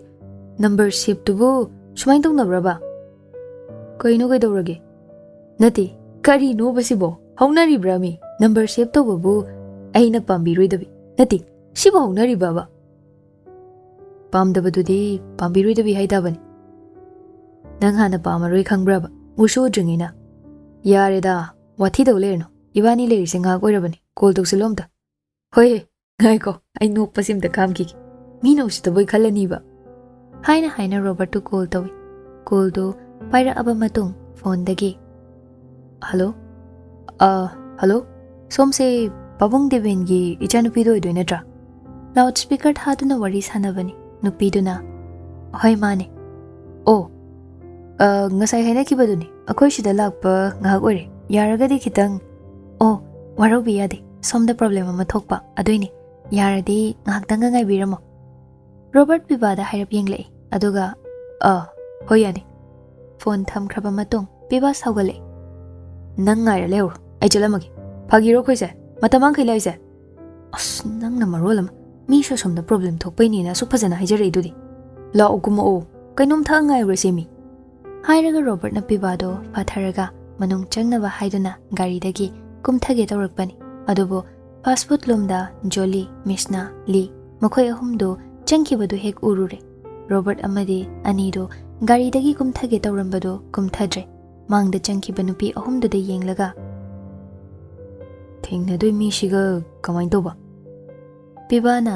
Number saveꯇꯨꯕꯨ ꯁꯨꯃꯥꯏꯅ ꯇꯧꯅꯕ꯭ꯔꯕ? ꯀꯩꯅꯣ ꯀꯩꯗꯧꯔꯒꯦ? ꯅꯠꯇꯦ, ꯀꯔꯤꯅꯣꯕ ꯁꯤꯕꯣ? ꯍꯧꯅꯔꯤꯕ꯭ꯔꯥ ꯃꯤ? Number save ꯇꯧꯕꯕꯨ ꯑꯩꯅ ꯄꯥꯝꯕꯤꯔꯣꯏꯗꯕꯤ? ꯅꯠꯇꯦ, ꯁꯤꯕꯨ ꯍꯧꯅꯔꯤꯕꯕ?" "ꯄꯥꯝꯗꯕꯗꯨꯗꯤ ꯄꯥꯝꯕꯤꯔꯣꯏꯗꯕꯤ ꯍꯥꯏꯇꯥꯕꯅꯤ꯫ ꯅꯪ ꯍꯥꯟꯅ ꯄꯥꯝꯃꯔꯣꯏ ꯈꯪꯕ꯭ꯔꯕ? ꯎꯁꯨ ꯎꯗ꯭ꯔꯤꯉꯩꯅ꯫ ꯌꯥꯔꯦꯗ, ꯋꯥꯊꯤ ꯇꯧ ꯂꯩꯔꯅꯨ꯫ ꯏꯕꯥꯅꯤ ꯂꯩꯔꯤꯁꯦ ꯉꯥꯏꯍꯥꯛ ꯑꯣꯏꯔꯕꯅꯤ꯫ Call ꯇꯧꯁꯤꯜꯂꯣ ꯑꯝꯇ꯫" "ꯍꯣꯏꯍꯦ, ꯉꯥꯏꯈꯣ, ꯑꯩ ꯅꯣꯛꯄꯁꯤ ꯑꯝꯇ ꯈꯥꯝꯈꯤꯒꯦ꯫ ꯃꯤꯅ ꯎꯁꯤꯠꯇꯕꯣꯏ ꯈꯜꯂꯅꯤꯕ꯫" ꯍꯥꯏꯅ ꯍꯥꯏꯅ ꯔꯣꯕꯔꯠꯇꯨ call ꯇꯧꯏ꯫ Callꯗꯨ ꯄꯥꯏꯔꯛꯑꯕ ꯃꯇꯨꯡ phoneꯗꯒꯤ, "ꯍꯜꯂꯣ? ꯑ, ꯍꯜꯂꯣ? ꯁꯣꯝꯁꯦ ꯄꯥꯕꯨꯡ ꯗꯦꯕꯦꯟꯒꯤ ꯏꯆꯥꯅꯨꯄꯤꯗꯣ ꯑꯣꯏꯗꯣꯏ ꯅꯠꯇ꯭ꯔꯥ?" Loudspeaker ꯊꯥꯗꯨꯅ ꯋꯥꯔꯤ ꯁꯥꯟꯅꯕꯅꯤ ꯅꯨꯄꯤꯗꯨꯅ꯫ "ꯍꯣꯏ, ꯃꯥꯅꯦ꯫" "ꯑꯣ, ꯑ, ꯉꯁꯥꯏ ꯍꯥꯏꯅꯈꯤꯕꯗꯨꯅꯤ꯫ ꯑꯩꯈꯣꯏ ꯁꯤꯗ ꯂꯥꯛꯄ ꯉꯥꯏꯍꯥꯛ ꯑꯣꯏꯔꯦ꯫ ꯌꯥꯔꯒꯗꯤ ꯈꯤꯇꯪ..." "ꯑꯣ, ꯋꯥꯔꯧꯕꯤ ꯌꯥꯗꯦ꯫ ꯁꯣꯝꯗ problem ꯑꯃ ꯊꯣꯛꯄ, ꯑꯗꯨꯏꯅꯤ꯫ ꯌꯥꯔꯗꯤ ꯉꯥꯏꯍꯥꯛꯇꯪꯒ ꯉꯥꯏꯕꯤꯔꯝꯃꯣ꯫" ꯔꯣꯕꯔꯠ ꯄꯤꯕꯥꯗ ꯍꯥꯏꯔꯞ ꯌꯦꯡꯂꯛꯏ, ꯑꯗꯨꯒ, "ꯑ, ꯍꯣꯏ, ꯌꯥꯅꯤ꯫" Phone ꯊꯝꯈ꯭ꯔꯕ ꯃꯇꯨꯡ ꯄꯤꯕꯥ ꯁꯥꯎꯒꯠꯂꯛꯏ꯫ "ꯅꯪ ꯉꯥꯏꯔ ꯂꯩꯍꯧꯔꯣ, ꯑꯩ ꯆꯠꯂꯝꯃꯒꯦ꯫ ꯐꯥꯒꯤꯔꯣ ꯑꯩꯈꯣꯏꯁꯦ? ꯃꯇꯝ ꯃꯥꯡꯈꯩ ꯂꯥꯛꯏꯁꯦ?" "ꯑꯁ, ꯅꯪꯅ ꯃꯔꯣꯜ ꯑꯃ꯫ ꯃꯤ ꯁꯣꯁꯣꯝꯗ problem ꯊꯣꯛꯄꯩꯅꯦꯅ ꯑꯁꯨꯛ ꯐꯖꯅ ꯍꯥꯏꯖꯔꯛꯏꯗꯨꯗꯤ꯫ ꯂꯥꯛꯑꯣ, ꯀꯨꯝꯃꯛꯑꯣ꯫ ꯀꯩꯅꯣꯝ ꯊꯛꯑ ꯉꯥꯏꯔꯨꯔꯁꯦ ꯃꯤ꯫" ꯍꯥꯏꯔꯒ ꯔꯣꯕꯔꯠꯅ ꯄꯤꯕꯥꯗꯣ ꯐꯥꯊꯔꯒ ꯃꯅꯨꯡ ꯆꯪꯅꯕ ꯍꯥꯏꯗꯨꯅ ꯒꯥꯔꯤꯗꯒꯤ ꯀꯨꯝꯊꯒꯦ ꯇꯧꯔꯛꯄꯅꯤ꯫ ꯑꯗꯨꯕꯨ fast food ꯂꯣꯝꯗ ꯖꯣꯂꯤ, ꯃꯤꯁꯅꯥ, ꯂꯤ ꯃꯈꯣꯏ ꯑꯍꯨꯝꯗꯨ ꯆꯪꯈꯤꯕꯗꯨ ꯍꯦꯛ ꯎꯔꯨꯔꯦ꯫ ꯔꯣꯕꯔꯠ ꯑꯃꯗꯤ ꯑꯅꯤꯗꯨ ꯒꯥꯔꯤꯗꯒꯤ ꯀꯨꯝꯊꯒꯦ ꯇꯧꯔꯝꯕꯗꯨ ꯀꯨꯝꯊꯗ꯭ꯔꯦ꯫ ꯃꯥꯡꯗ ꯆꯪꯈꯤꯕ ꯅꯨꯄꯤ ꯑꯍꯨꯝꯗꯨꯗ ꯌꯦꯡꯂꯒ, "ꯊꯦꯡꯅꯗꯣꯏ ꯃꯤꯁꯤꯒ ꯀꯃꯥꯏꯅ ꯇꯧꯕ?" ꯄꯤꯕꯥꯅ,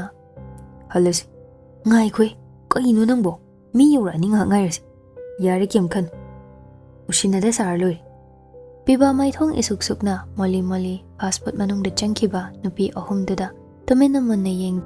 "ꯍꯜꯂꯁꯤ, "ꯉꯥꯏꯈꯣꯏ, ꯀꯩꯅꯣ ꯅꯪꯕꯣ? ꯃꯤ ꯌꯧꯔꯛꯑꯅꯤ, ꯉꯥꯏꯍꯥꯛ ꯉꯥꯏꯔꯁꯤ꯫ ꯌꯥꯔꯦ, ꯀꯩꯝ ꯈꯟꯅꯨ꯫ ꯎꯁꯤꯟꯅꯗ ꯁꯥꯔ ꯂꯣꯏꯔꯦ꯫" ꯄꯤꯕꯥ ꯃꯥꯏꯊꯣꯡ ꯏꯁꯨꯛ ꯁꯨꯛꯅ ꯃꯣꯂꯤ ꯃꯣꯂꯤ fast food ꯃꯅꯨꯡꯗ ꯆꯪꯈꯤꯕ ꯅꯨꯄꯤ ꯑꯍꯨꯝꯗꯨꯗ ꯇꯨꯃꯤꯟꯅ ꯃꯨꯟꯅ ꯌꯦꯡ꯫